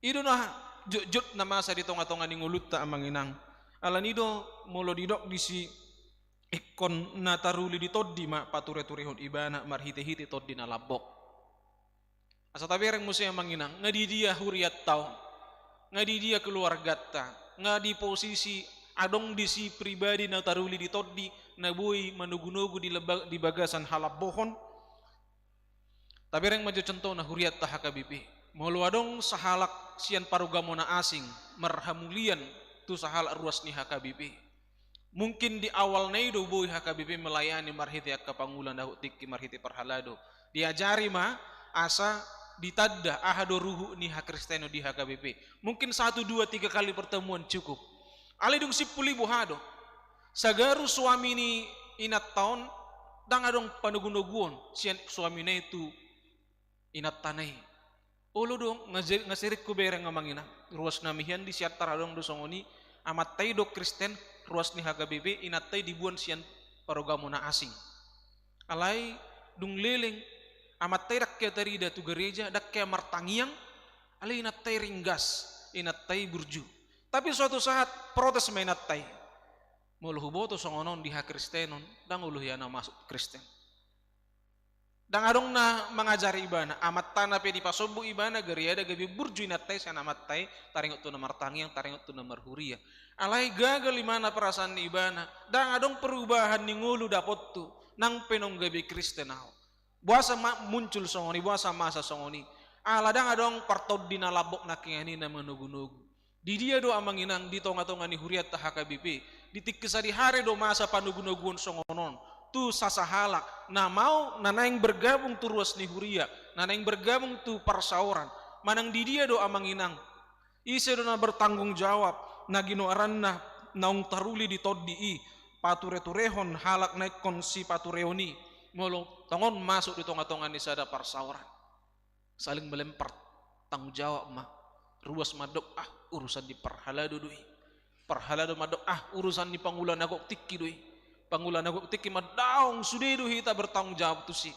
I do na jotjot na masa di tonga-tonga ni ngolunta, amang inang. Alani do molo didok disi, ingkon na taruli di tondi ma patureturehon ibana marhitehite tondi na lambok. Asa tabereng muse, amang inang, nga di dia hurianta on, nga di dia keluarganta, nga di posisi adong disi pribadi na taruli di tondi, na boi manogunogu di leba-, di bagasan halambohon. Tabereng ma jo contohna hurianta H K B P. Molo adong sahalak sian parugamo na asing marhamulian tu sahalak ruas ni H K B P, mungkin di awalna i do boi H K B P melayani marhite angka pangula na hot tingki, marhite parhalado. Diajari ma asa ditanda aha do ruhut ni hakristenon di H K B P. Mungkin satu, dua, tiga kali pertemuan cukup. Alai dung simpul i boha do? Sagaru suami ni inanta on, dang adong panogunoguon sian suamina i tu inantana i. Olo do, nga se-, nga sering hubereng, amang inang. Ruas na mihian di Siantar adong do songon i, amanta i do Kristen, ruas ni H K B P, inanta i diboan sian parugamo na asing. Alai dung leleng, amanta i dang hea tarida tu gereja, dang hea martangiang, alai inanta i ringgas, inanta i burju. Tapi suatu saat protes ma inanta i. Molo huboto songon on di hakristenon, dang olo hea na masuk Kristen. Dang adong na mangajari ibana, amantana pe dipasombu ibana, gariada gabe burju inanta i sian amanta i, taringot tu na martangiang, taringot tu na marhuria. Alai gagal ibana perasaan ni ibana, dang adong perubahan ni ngolu dapotu, nang pe naung gabe Kristen ahu. Boasa ma muncul songon i, boasa masa songon i? Ala dang adong partondi na lambok nangkiningan i na manogunogu. Di dia do, amang inang, di tonga-tonga ni hurianta H K B P, di tingki sadihari do masa panogunoguon songon on tu sasahalak na mau, na naeng bergabung tu ruas ni huria, na naeng bergabung tu parsaoran? Manang di dia do, amang inang, ise do na bertanggung jawab na ginoaranna naung taruli di tondi i, patureturehon halak na ingkon sipatureon i, molo tongon masuk di tonga-tonga ni sada parsaoran? Saling melempar tanggung jawab ma. Ruas mandok, ah, urusan ni parhalado do i. Parhalado mandok, ah, urusan ni pangula na gok tingki do i. Pangula na gok tingki ma, daong, sude do hita bertanggung jawab tusi.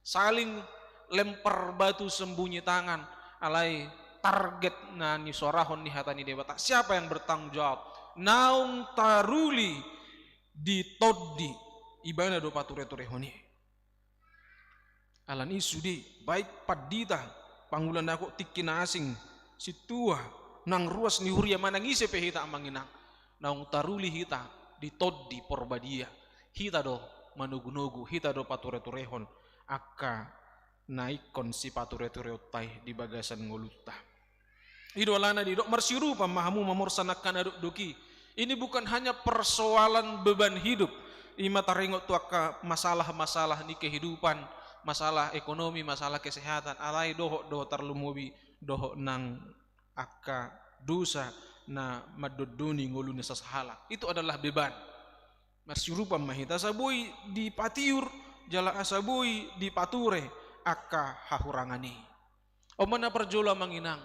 Saling lempar batu sembunyi tangan. Alai target na nisoarahon ni hata ni Debata, siapa yang bertanggung jawab? Naung taruli di tondi, ibana do patureturehon i. Alani i sude, baik pandita, pangula na gok tingki na asing, sintua, nang ruas ni huria manang ise pe hita, amang inang, naung taruli hita di Tondi Porbadia, hita do manogunogu, hita do patureturehon angka na ingkon sipaturetureonta i di bagasan ngolunta. I do alana didok, marsiurupan ma hamu mamorsan angka na dokdok i. Ini bukan hanya persoalan beban hidup, i ma taringot tu angka masalah-masalah ni kehidupan, masalah ekonomi, masalah kesehatan, alai dohot do tarlumobi dohot nang angka dosa na mandondoni ngolu ni sasahalak. Itu adalah beban. Marsiurupan ma hita asa boi dipatiur jala asa boi dipature angka hahurangan i. On ma na parjolo, amang inang,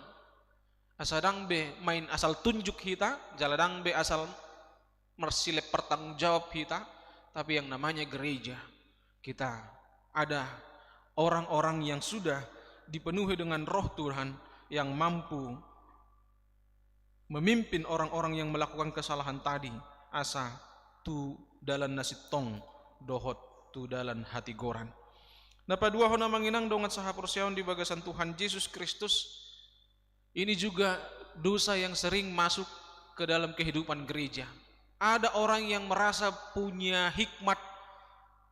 asa dang be main asal tunjuk hita, jala dang be asal marsilempar tanggung jawab hita, tapi yang namanya gereja, kita ada orang-orang yang sudah dipenuhi dengan Roh Tuhan yang mampu memimpin orang-orang yang melakukan kesalahan tadi asa tu dalan na sintong dohot tu dalan hatigoran. Na paduahon, amang inang dongan sahaporseaon di bagasan Tuhan Jesus Kristus, ini juga dosa yang sering masuk ke dalam kehidupan gereja. Ada orang yang merasa punya hikmat,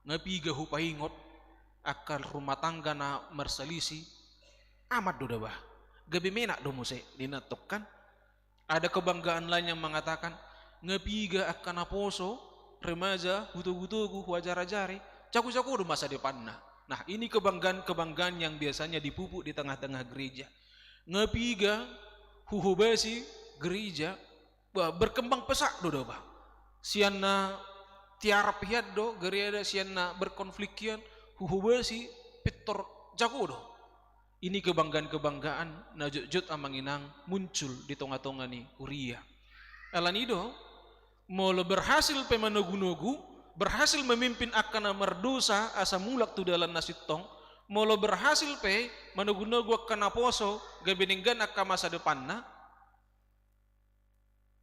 nga piga hupaingot angka rumah tangga na marselisih, aman do da bah, gabe menak do muse, ninna tong kan. Ada kebanggaan lain yang mengatakan, nga piga angka naposo, remaja, hutogutogu, huajarajari, jagojago do masa depanna. Nah, ini kebanggaan-kebanggaan yang biasanya dipupuk di tengah-tengah gereja. Nga piga huhobasi gereja, bah, berkembang pesat do da bah. Sian na tiarap hian do gereja, sian na berkonflik hian, huhobasi pintor jago do. Ini kebanggaan-kebanggaan na jotjot, amang inang, muncul di tonga-tonga ni huria. Alani do, molo berhasil pe manogunogu, berhasil memimpin angka na mardosa asa mulak tu dalan na sintong, molo berhasil pe manogunogu angka naposo gabe denggan angka masa depanna,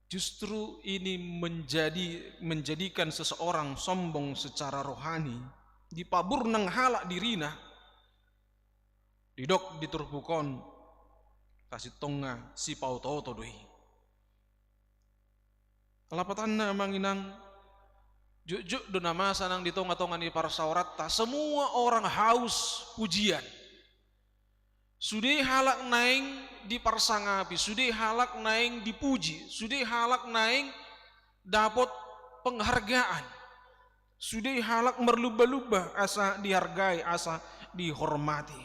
justru ini menjadi, menjadikan seseorang sombong secara rohani, dipaburnang halak dirina. Didok di turpuk on, sasintongna sipaotooto do i. Lapatanna, amang inang, jotjot do na masa nang di tonga-tonga ni parsaoranta, semua orang haus pujian. Sude halak naeng diparsangapi, sude halak naeng dipuji, sude halak naeng dapot penghargaan, sude halak marlumba-lumba asa dihargai, asa dihormati.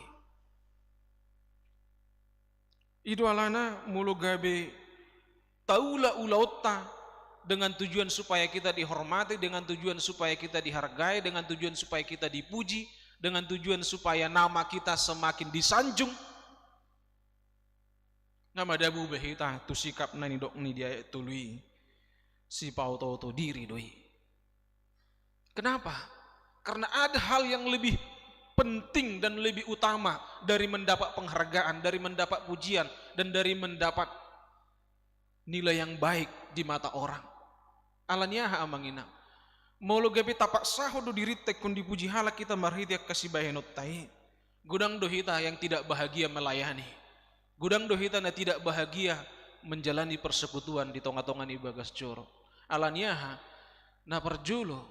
I do alana molo gabe taula ulaonta dengan tujuan supaya kita dihormati, dengan tujuan supaya kita dihargai, dengan tujuan supaya kita dipuji, dengan tujuan supaya nama kita semakin disanjung, nga madabu be hita tu sikap na nidok ni di ayat tolu i, sipaotooto diri do i. Kenapa? Karena ada hal yang lebih penting dan lebih utama dari mendapat penghargaan, dari mendapat pujian, dan dari mendapat nilai yang baik di mata orang. Alani aha, amang inang? Molo gabe tapaksaho do dirinta ingkon dipuji halak hita marhite angka sibahenonta i, godang do hita yang tidak bahagia melayani. Godang do hita na tidak bahagia menjalani persekutuan di tonga-tonga ni bagas joro. Alani aha? Na parjolo,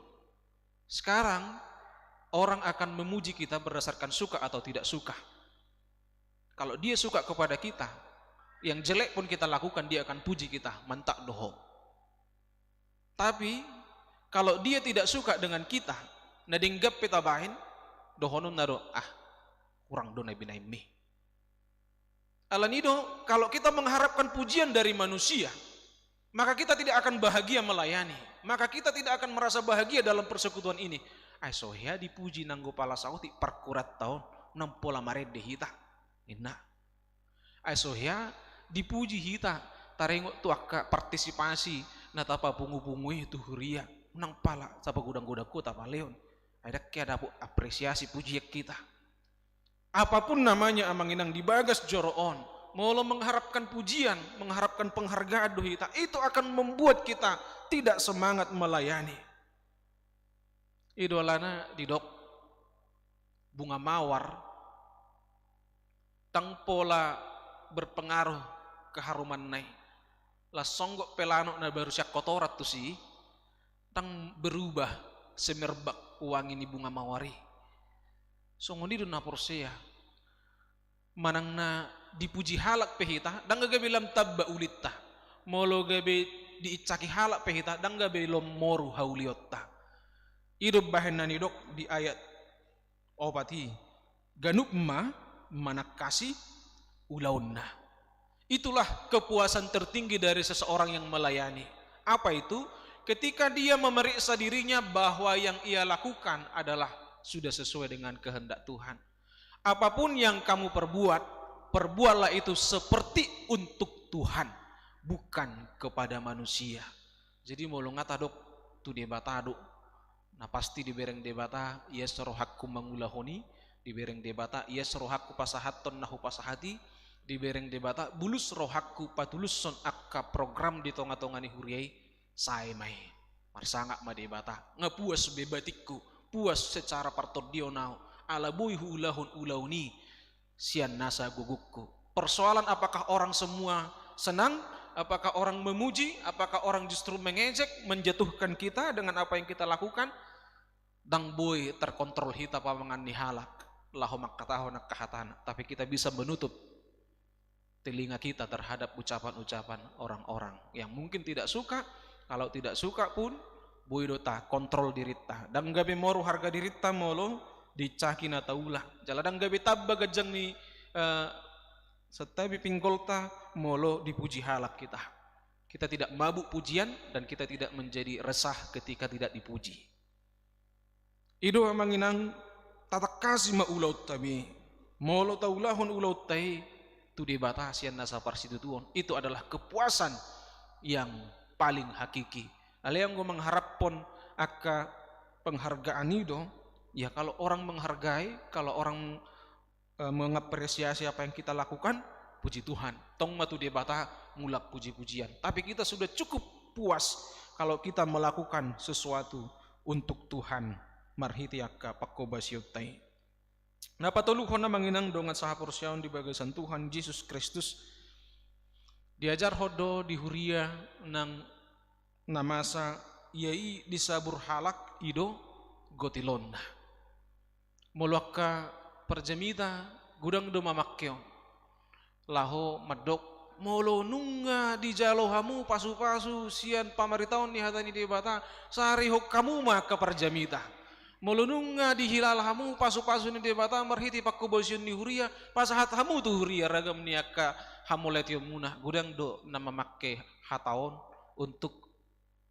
sekarang orang akan memuji kita berdasarkan suka atau tidak suka. Kalau dia suka kepada kita, yang jelek pun kita lakukan, dia akan puji kita, mantap do ho. Tapi kalau dia tidak suka dengan kita, na denggan pe tabahen, dohononna do, ah, kurang do na binahenmi. Alani do, kalau kita mengharapkan pujian dari manusia, maka kita tidak akan bahagia melayani, maka kita tidak akan merasa bahagia dalam persekutuan ini. Ai so hea dipuji nanggo pala saotik parhuranta on, unang pola marende hita, ninna. Ai so hea dipuji hita taringot tu angka partisipasi na tapapungupungu i tu huria, unang pala sapagodanggodang ho tapalehon. Ai ndang hea dapot apresiasi, pujian hita. Apapun namanya, amang inang, di bagas joro on, molo mengharapkan pujian, mengharapkan penghargaan do hita, itu akan membuat kita tidak semangat melayani. I do alana didok, bunga mawar ndang pola berpengaruh keharumanna i. Las songgop pe lanok na baru sian kotoran tusi, ndang berubah semerbak wangi ni bunga mawar i. Songon i do na porsea. Manang na dipuji halak pe hita, ndang gabe lam tamba ulinta. Molo gabe diinsaki halak pe hita, ndang gabe lam moru haulionta. I do bahen na nidok di ayat opat i, ganup ma manangkasi ulaonna. Itulah kepuasan tertinggi dari seseorang yang melayani. Apa itu? Ketika dia memeriksa dirinya bahwa yang ia lakukan adalah sudah sesuai dengan kehendak Tuhan. Apapun yang kamu perbuat, perbuatlah itu seperti untuk Tuhan, bukan kepada manusia. Jadi molo nga tadok tu Debata do, na pasti dibereng Debata, ia so rohangku mangulahon i, dibereng Debata, ia so rohangku pasahathon na hupasahat i, dibereng Debata, bulus rohangku patulushon angka program di tonga-tonga ni huria i, sae ma i. Marsangap ma Debata, nga puas be batingku, puas secara partondion au, ala boi huulahon ulaon i sian nasa gogongku. Persoalan apakah orang semua senang, apakah orang memuji, apakah orang justru mengejek, menjatuhkan kita dengan apa yang kita lakukan, ndang boi terkontrol hita pamangan ni halak laho mangkatahon angka hatana, tapi kita bisa menutup telinga kita terhadap ucapan-ucapan orang-orang yang mungkin tidak suka. Kalau tidak suka pun, boi do takontrol dirinta. Ndang gabe moru harga dirinta molo diinsaki na taula. Jala ndang gabe tamba ganjang ni, eh, santabi pinggolta molo dipuji halak hita. Kita tidak mabuk pujian dan kita tidak menjadi resah ketika tidak dipuji. I do amang inang, tatangkasi ma ulaonta be. Molo taulahon ulaonta i tu Debata sian nasa parsitutuon, itu adalah kepuasan yang paling hakiki. Alai anggo mangharapkon angka penghargaan i do, ya, kalau orang menghargai, kalau orang eh, mengapresiasi apa yang kita lakukan, puji Tuhan. Tong ma tu Debata mulak puji-pujian. Tapi kita sudah cukup puas kalau kita melakukan sesuatu untuk Tuhan marhite angka pangkobasionta i. Na patoluhon amang inang dongan sahaporseaon di bagasan Tuhan Jesus Kristus, diajarhon do di huria nang na masa ia i disabur halak i do gotilonna. Molo angka parjamita godang do mamangke on laho mandok, molo nunga dijalo hamu pasu-pasu sian pamaritaon ni hata ni Debata, sarihon hamu ma angka parjamita. Molo nunga dihilala hamu pasu-pasu ni Debata marhite pangkobasion ni huria, pasahat hamu tu huria ragam ni angka hamauliateonmuna. Godang do na mamangke hata on untuk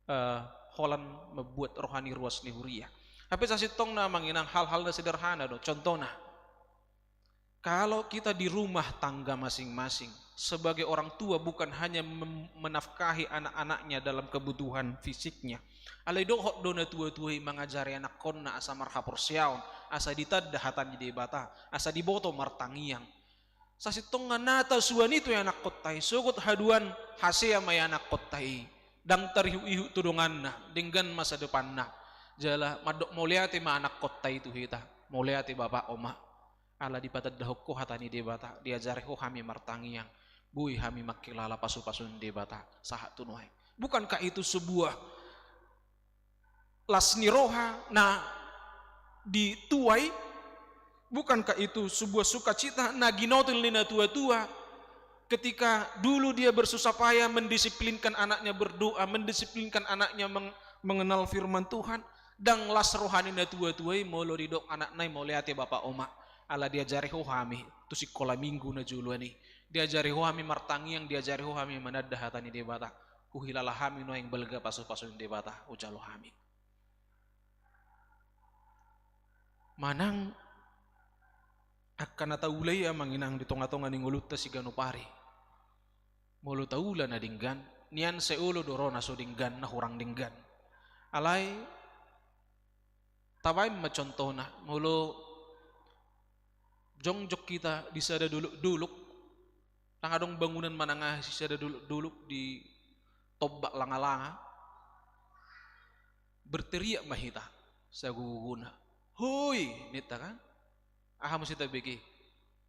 eh, holan mambuat roha ni ruas ni huria. Hape sasintongna amang inang, hal-hal na sederhana do. Contohna, kalau kita di rumah tangga masing-masing, sebagai orang tua bukan hanya mem-, menafkahi anak-anaknya dalam kebutuhan fisiknya. Alai dohot do natua-tua i mangajari anakkonna asa marhaporseaon, asa ditanda hata ni Debata, asa diboto martangiang. Sasintongna na tasuan i tu ianakkonta i, sogot haduan hasea ma ianakkonta i. Ndang tarihut-ihut tu donganna, denggan masa depanna. Jala mandok mauliate ma anakkonta i tu hita. Mauliate bapa, oma. Ala dipatandahon ho hata ni Debata, diajari ho hami martangiang. Boi hami mangkilala pasu-pasu ni Debata, sahat tu nuaeng. Bukankah itu sebuah las ni roha na di tua i? Bukankah itu sebuah sukacita na ginotil ni natua-tua? Ketika dulu dia bersusah payah mendisiplinkan anaknya berdoa, mendisiplinkan anaknya meng-, mengenal firman Tuhan, ndang las roha ni natua-tua i molo didok anakna i mauliate bapa, oma, ala diajari ho hami tu sikola minggu na joloan i, diajari ho hami martangiang, diajari ho hami mananda hata ni Debata. Huhilala hami nuaeng balga pasu-pasu ni Debata hujalo hami. Manang angka na taula i amang inang di tonga-tonga ni ngolunta siganup ari. Molo taula na denggan, nian sai olo do ro na so denggan, na hurang denggan. Alai tabaen ma contohna, molo jongjong hita di sada dolok-dolok, ndang adong bangunan manang aha, di sada dolok-dolok di Tombak Langa-langa, berteriak ma hita sagogona. Hoi, ninta kan? Aha muse tabege?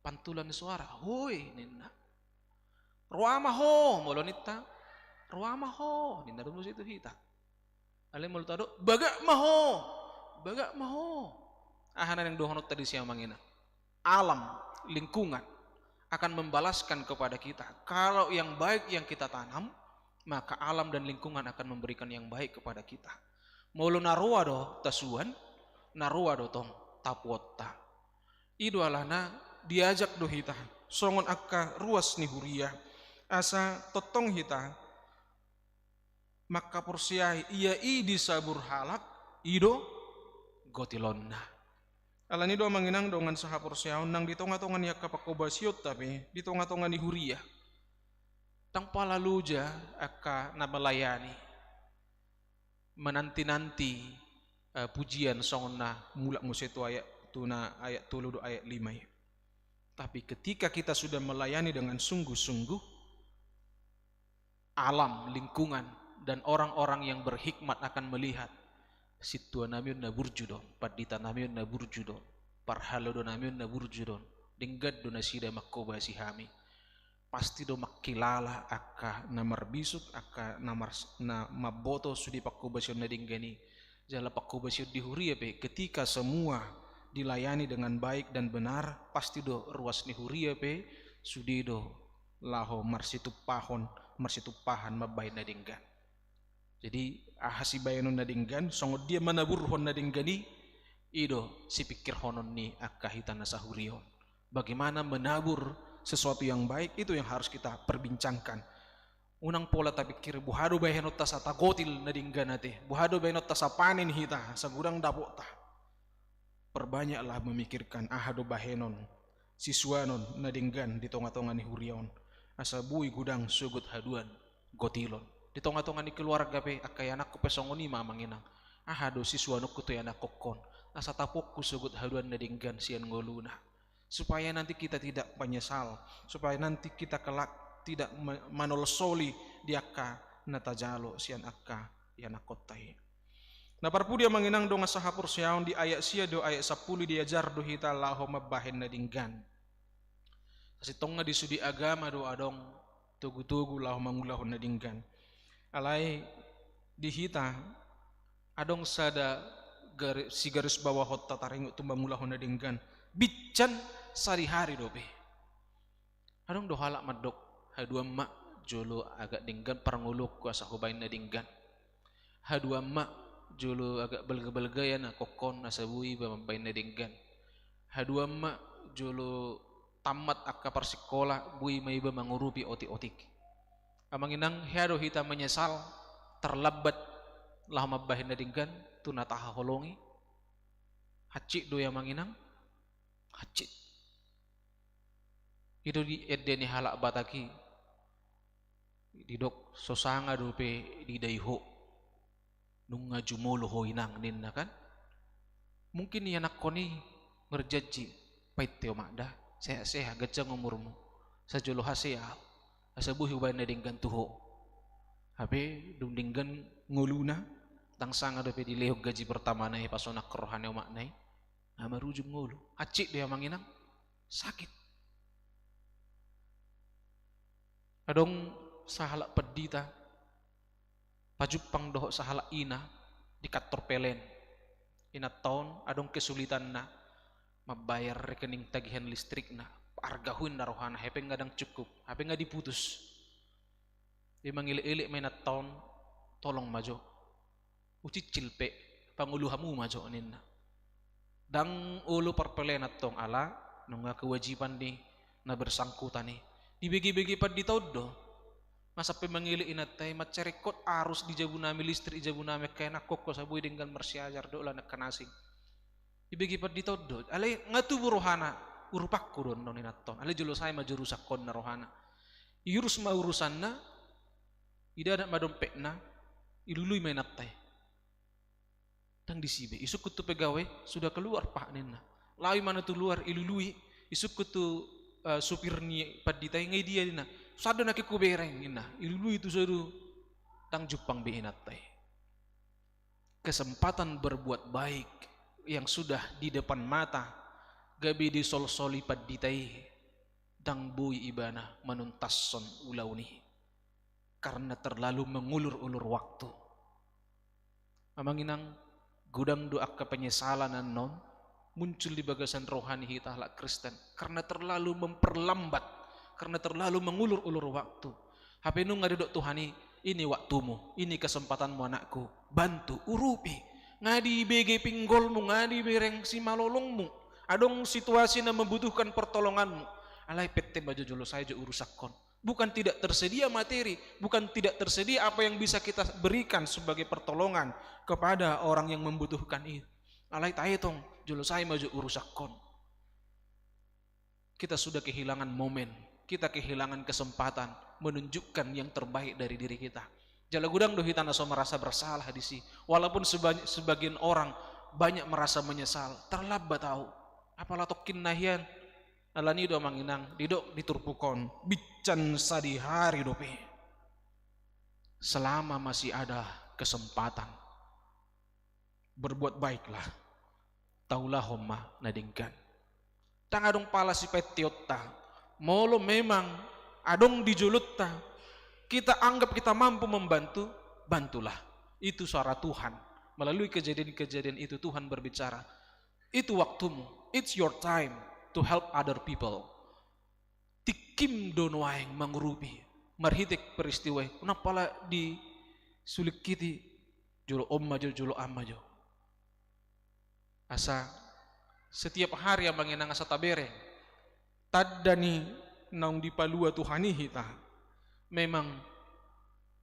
Pantulan ni soara. Hoi, ninna. Roa ma ho, molo ninta. Roa ma ho, ninna do muse tu hita. Alai molo tadok, bagak ma ho, bagak ma ho. Aha na naeng dohononta disi amang inang? Alam, lingkungan akan membalaskan kepada kita. Kalau yang baik yang kita tanam, maka alam dan lingkungan akan memberikan yang baik kepada kita. Molo na roa do tasuan, na roa do tong tapuonta. I do alana diajak do hita songon angka ruas ni huria, asa tongtong hita mangkaporseai ia i disabur halak, i do gotilonna. Alani do amang inang dongan sahaporseaon, nang di tonga-tonga ni angka pangkobasionta pe, di tonga-tonga ni huria, ndang pola loja angka na melayani, menanti-nanti, eh, pujian songon na mulak muse tu ayat, tu na ayat tolu do ayat lima i. Tapi ketika kita sudah melayani dengan sungguh-sungguh, alam, lingkungan Dan orang-orang yang berhikmat akan melihat, sintua nami on na burju do on, pandita nami on na burju do on, parhalado nami on na burju do on, denggan do nasida manghobasi hami. Pasti do mangkilala angka na marbisuk, angka na mars-, na mamboto sude panghobasion na denggan i. Jala panghobasion di huria pe, ketika semua dilayani dengan baik dan benar, pasti do ruas ni huria pe sude do laho marsitumpahon, marsitumpahan mambahen na denggan. Jadi, aha sibahenon na denggan, songon dia manaburhon na denggan i, i do sipingkirhonon ni angka hita na sahuria on. Bagaimana menabur sesuatu yang baik, itu yang harus kita perbincangkan. Unang pola tapingkiri, boha do bahenonta asa tagotil na denggan ate, boha do bahenonta asa panen hita, asa godang dapotna. Perbanyaklah memikirkan aha do bahenon, sisuanon na denggan di tonga-tonga ni huria on, asa boi godang sogot haduan gotilon. Di tonga-tonga ni keluarga pe, angka ianakhon pe songon i ma, Amang Inang. Aha do sisuanonku tu ianakhon on, asa tapuonku sogot haduan na denggan sian ngoluna. Supaya nanti kita tidak menyesal, supaya nanti kita kelak tidak me-, manolsoli di angka na tajalo sian angka ianakhonta i. Na parpudi, Amang Inang dongan sahaporseaon, di ayat sia dohot ayat sampulu diajar do hita laho mambahen na denggan. Sasintongna di sude agama do adong togu-togu laho mangulahon na denggan. Alai di hita adong sada gari-, sigarisbawahonta taringot tu mangulahon na denggan. Bincan sadihari dope. Adong do halak mandok, haduan ma jolo agak denggan parngoluonku asa hubahen na denggan. Haduan ma jolo agak balga-balga ianakhon on asa boi iba mambahen na denggan. Haduan ma jolo tammat angka parsikola, boi ma iba mangurupi otik-otik. Amang Inang, hea do hita menyesal terlambat laho mambahen na denggan tu na tahaholongi? Hansit do i, Amang Inang. Hansit. I do di ende ni halak Batak i, didok, so sanga dope didai ho, nunga jumolo ho, Inang, ninna kan. Mungkin ianakhon i marjanji, painte, Omak, da, sehat-sehat, ganjang umurmu, asa jolo hasea ahu, asa boi hubahen na denggan tu ho. Hape dung denggan ngoluna, ndang sanga dope dilehon gaji pertamana i pasonang roha ni omakna i. Nga marujung ngolu. Hansit do i, Amang Inang. Sakit. Adong sahalak pandita pajumpang dohot sahalak ina di kantor P L N. Inanta on adong kesulitanna mambayar rekening tagihan listrikna. Arga huin na rohana, hape nga ndang cukup, hape nga diputus. Dia mangelek-elek ma inanta on, tolong ma jo. Ucicil pe, pangolu hamu ma jo, ninna. Ndang olo parpelenan tong, ala nunga kewajiban ni na bersangkutan i. Dibege-bege pandita on do. Nga sampe mangelek inanta i, mansai ringkot arus di jabu nami, listrik di jabu nami, angka ianakhon, asa boi denggan marsiajar dohot lan angka na asing. Dibege pandita on do. Alai nga tubu rohana, urupanku do on, ninna inanta on. Alai jolo sae ma jo urusanhon, ninna rohana. Iurus ma urusanna, idadat ma dompetna, ilului ma inanta i. Ndang disi be, isungkun tu pegawai, sudah keluar, Pak, ninna. Lao ibana tu luar, ilului, isungkun tu, eh, supir ni pandita i, nga i dia, ninna. Sude nangkin hubereng, ninna. Ilului tu soru, ndang jumpang be inanta i. Kesempatan berbuat baik yang sudah di depan mata, gabe disolsoli pandita i, ndang boi ibana manuntaskon ulaon i. Karena terlalu mengulur-ulur waktu. Amang inang, godang do angka penyesalan annon muncul di bagasan roha ni hita halak Kristen, karena terlalu memperlambat, karena terlalu mengulur-ulur waktu. Hape nunga didok Tuhan i, ini waktumu, ini kesempatanmu anakku, bantu, urupi. Nga dibege pinggolmu, nga dibereng simalolongmu. Adong situasi na membutuhkan pertolonganmu. Alai pette ma jo, jolo sae jo urusanhon. Bukan tidak tersedia materi, bukan tidak tersedia apa yang bisa kita berikan sebagai pertolongan kepada orang yang membutuhkan itu. Alai taetong, jolo sae ma jo urusanhon. Kita sudah kehilangan momen, kita kehilangan kesempatan menunjukkan yang terbaik dari diri kita. Jala godang do hita na so merasa bersalah disi. Walaupun seba-, sebagian orang banyak merasa menyesal, terlambat au. Apala tongkin na hian. Alani do amang inang, didok di turpuk on, bincan sadihari dope. Selama masih ada kesempatan, berbuat baiklah. Taulahon ma na denggan. Ndang adong pala sipaenteonta. Molo memang adong di jolonta, kita anggap kita mampu membantu, bantulah. Itu suara Tuhan. Melalui kejadian-kejadian itu Tuhan berbicara. Itu waktumu. It's your time to help other people. Tingkim do nuaeng mangurupi. Marhite peristiwa i, unang pala disulingkiti, jolo on ma jo, jolo an ma jo. Asa setiap hari, amang inang, asa tabereng tanda ni naung dipalua Tuhan i hita, memang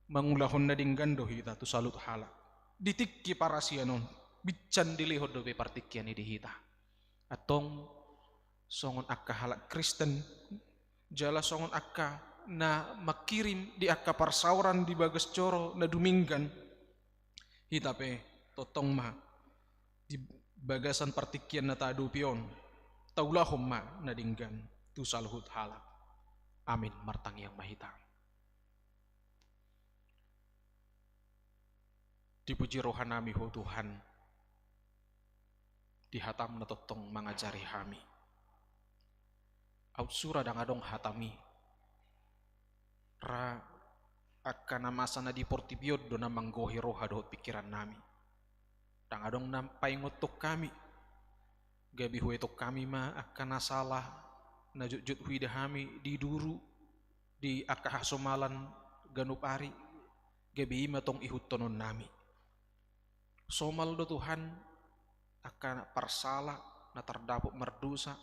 mangulahon na denggan do hita tu saluhut halak. Di tingki parasian on, binsan dilehon dope partingkian i di hita. Antong songon angka halak Kristen, jala songon angka na mangkirim di angka parsaoran di bagas joro na dumenggan, hita pe tongtong ma di bagasan partingkian na taadopi on, taulahon ma na denggan tu saluhut halak. Amin. Martangiang ma hita. Dipuji rohanami Ho Tuhan, di hataM na tongtong mangajari hami. Aut sura ndang adong hataMi, ra angka na masa na di portibi on do na manggohi roha dohot pingkirannami. Ndang adong na paingothon hami. Gabe huetong hami ma angka na sala, na jotjot huida hami di duru, di angka hasomalan ganup ari, gabe i ma tong ihuthononnami. Somal do Tuhan angka parsala na tardapot mardosa,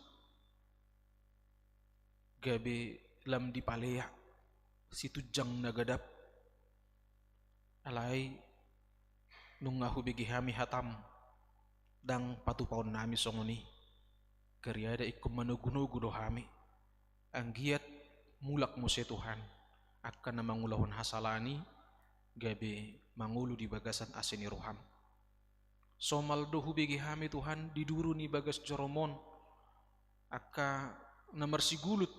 gabe lam dipalea situnjang na gadap. Alai nunga hubege hami hataM, ndang patupaonnami songon i. Gariada ingkon manogunogu do hami, anggiat mulak muse Tuhan angka na mangulahon hasalaan i, gabe mangolu di bagasan asi ni rohaM. Somal do hubege hami Tuhan di duru ni bagas joroM on, angka na marsigulut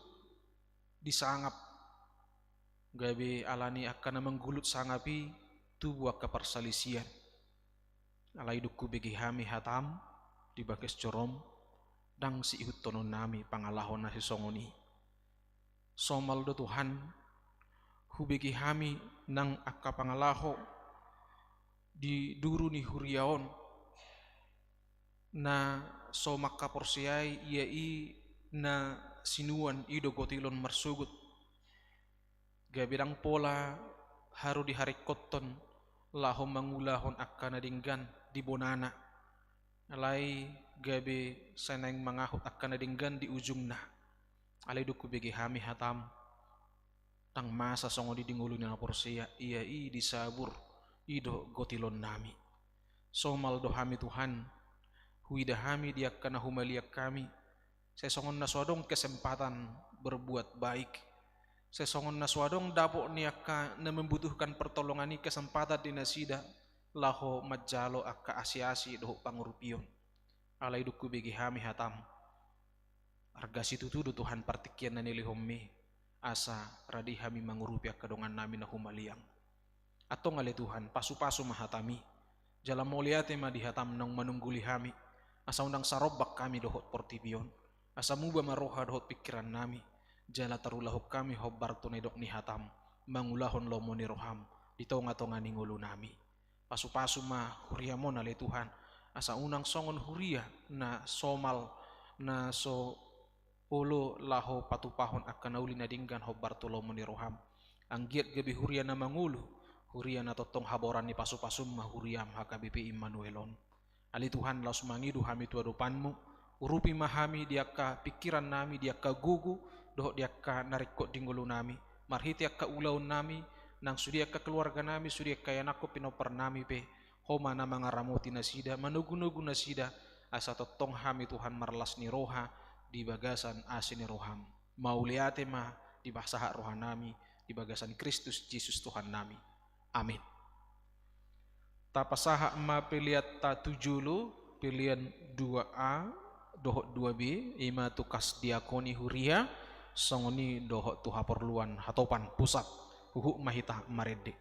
di sangap, gabe ala ni angka na manggulut sangap i tubu angka parsalisian. Alai dung hubege hami hataM di bagas joroM, ndang siihuthononnami pangalaho na sisongon i. Somal do Tuhan, hubege hami nang angka pangalaho di duru ni huria on, na so mangkaporseai, ia i na sinuan, i do gotilon marsogot. Gabe ndang pola haru diharingkothon laho mangulahon angka na denggan di bonana, alai gabe sai naeng mangahut angka na denggan di ujungna. Alai dung hubege hami hataM, ndang masa songon i di ngolu ni na porsea, ia i disabur, i do gotilonnami. Somal do hami Tuhan, huida hami di angka na humaliang hami, sai songon na so adong kesempatan berbuat baik, sai songon na so adong dapot ni angka na membutuhkan pertolongan i kesempatan di nasida laho manjalo angka asiasi dohot pangurupion. Alai dung hubege hami hataM, arga situtu do Tuhan partingkian na nilehonMi, asa rade hami mangurupi angka dongannami na humaliang. Antong ale Tuhan, pasupasu ma hataMi, jala mauliate ma di hataM naung manungguli hami, asa unang sarombak hami dohot portibi on, asa muba ma roha dohot pingkirannami, jala tarulahon hami hombar tu na nidok ni hataM, mangulahon lomo ni rohaM di tongatonga ni ngolunami. Pasupasu ma huriaM on ale Tuhan, asa unang songon huria na somal, na so olo laho patupahon angka na uli na denggan hombar tu lomo ni rohaM. Anggiat gabe huria na mangolu, huria na tongtong haboran ni pasupasuM ma huriaM H K B P Immanuel on. Ale Tuhan, laos mangido hami tu adopanMu, urupi ma hami di angka pingkirannami, di angka gogo, dohot di angka na ringkot di ngolunami, marhite angka ulaonnami, nang sude angka keluarganami, sude angka ianakhon pinomparnami pe, Ho ma na mangaramoti nasida, manogunogu nasida, asa tongtong hami Tuhan marlas ni roha di bagasan asi ni rohaM. Mauliate ma dipasahat rohanami di bagasan Kristus Jesus Tuhannami. Amin. Tapasahat ma peleanta tu jolo, pelean dua A dohot dua B, i ma tu kas diakoni huria, songon i dohot tu haporluan hatopan pusat. Huhut ma hita marende.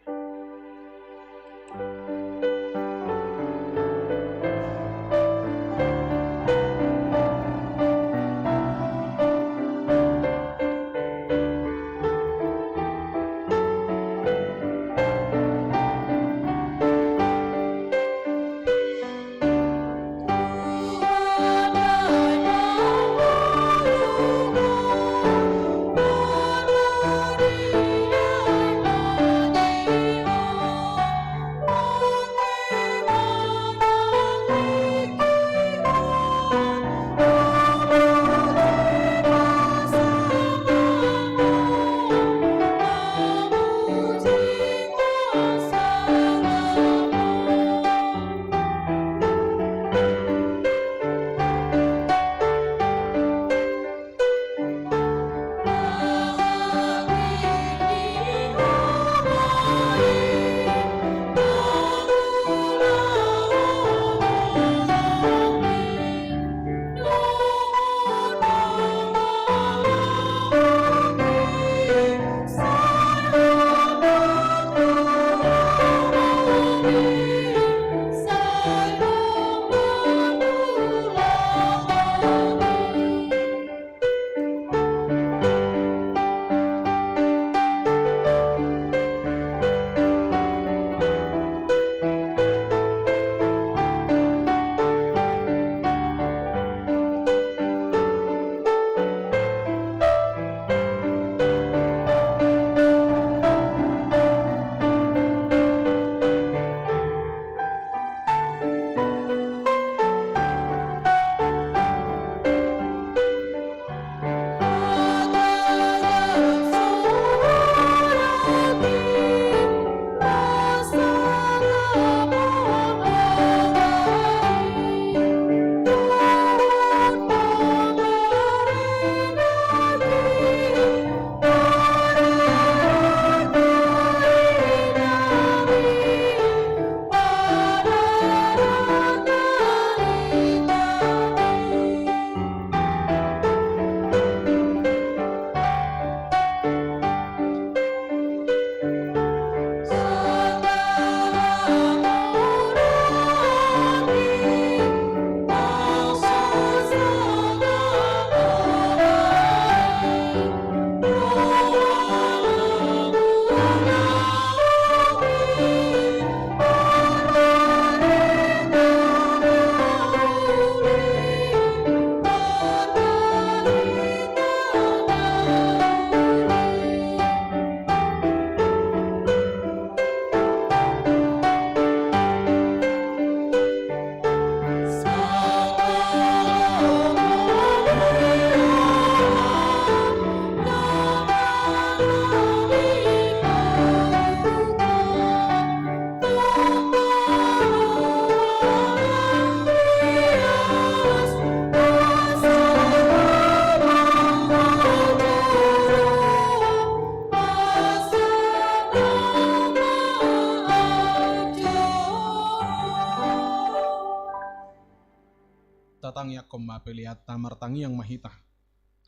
Tatangiangkon ma peleanta, martangiang ma hita.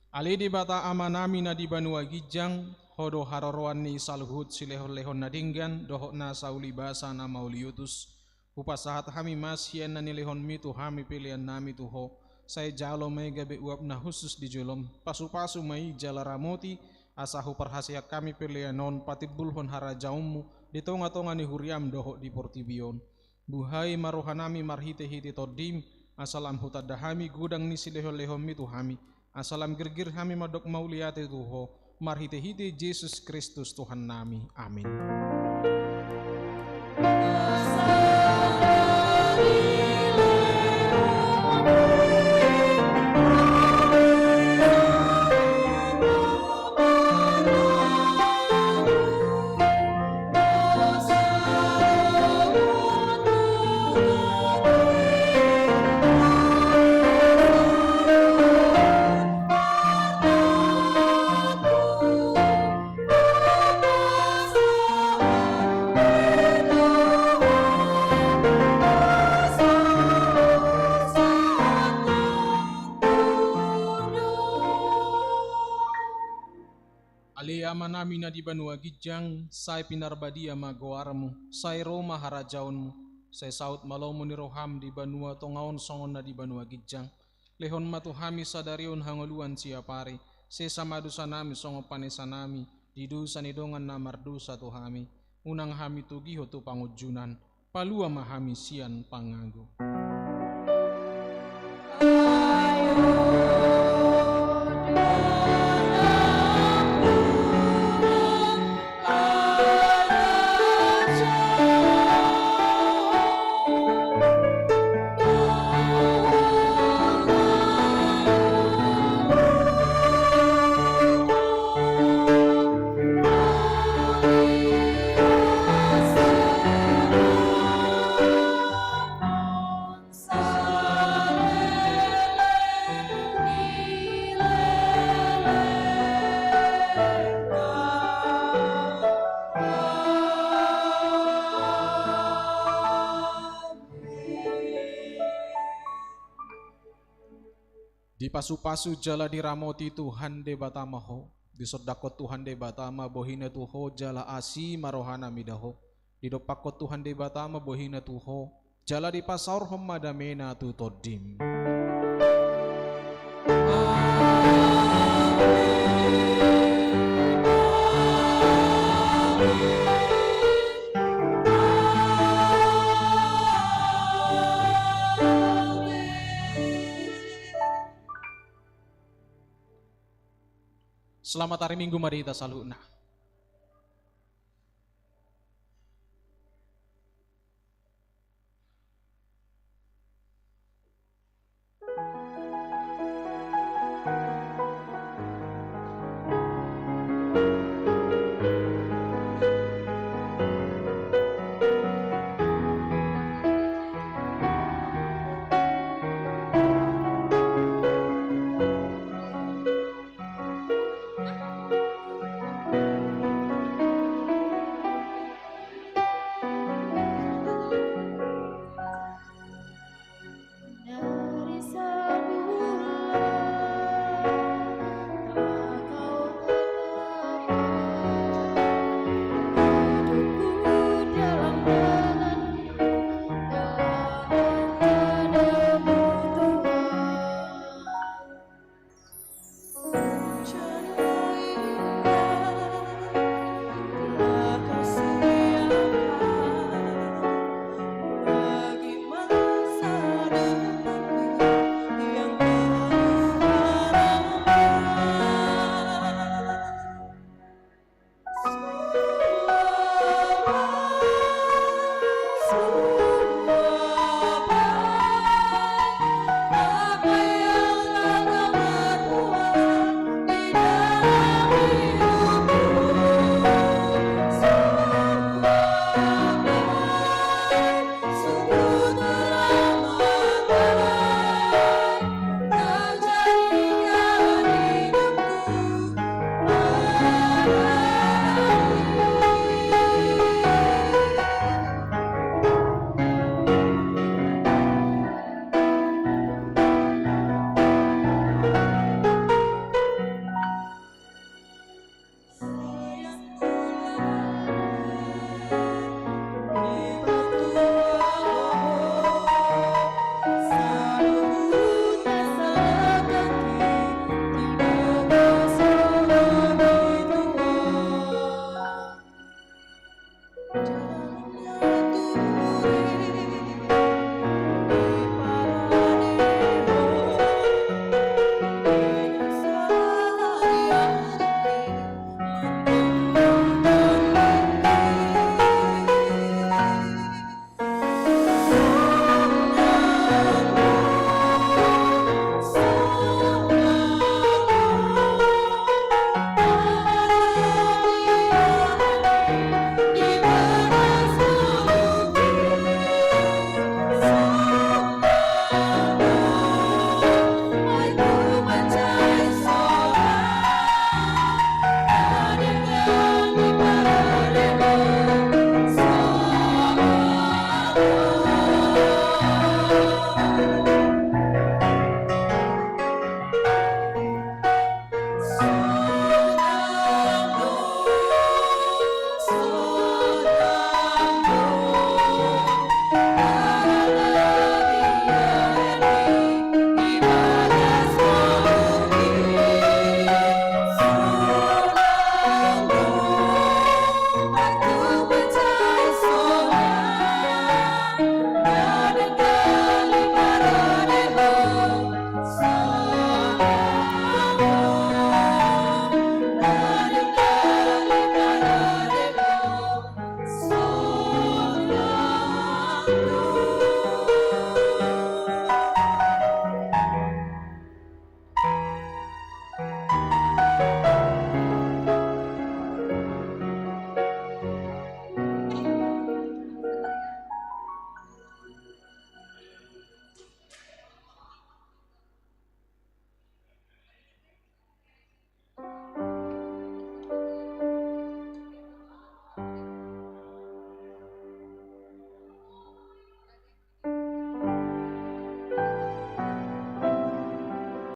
Ale Debata Amanami na di banua ginjang, Ho do haroroan ni saluhut silehonlehon na denggan dohot nasa ulibasa na mauliutus. Hupasahat hami ma sian na nilehonmi tu hami peleannami tu Ho. Sai jalo ma i gabe uap na hushus di jolom, pasupasu ma i jala ramoti, asa huparhaseang hami pelean on patimbulhon harajaonmu di tongatonga ni huriam dohot di portibi on. Buhai ma rohanami marhitehite Tondim, asa lam hutanda hami godang ni silehonlehonmi tu hami, asa lam girgir hami mandok mauliate tu Ho, marhitehite Jesus Kristus Tuhannami. Amin. Ale Amanami na di banua ginjang, sai pinarbadia ma goarmu, sai ro ma harajaonmu, sai saut ma lomo ni roham di banua tonga on songon na di banua ginjang. Lehon ma tu hami sadari on hangoluan siapari, sesa ma dosanami songon panesanami di dosa ni dongan na mardosa tu hami. Unang hami togihon tu pangunjunan, palua ma hami sian pangago. Dipasupasu jala diramoti Tuhan Debata ma ho. Disondangkon Tuhan Debata ma bohina tu ho jala asi ma rohana mida ho. Didompakkon Tuhan Debata ma bohina tu ho, jala dipasaorhon ma damena tu tondim. Selamat ari Minggu ma di hita saluhutna.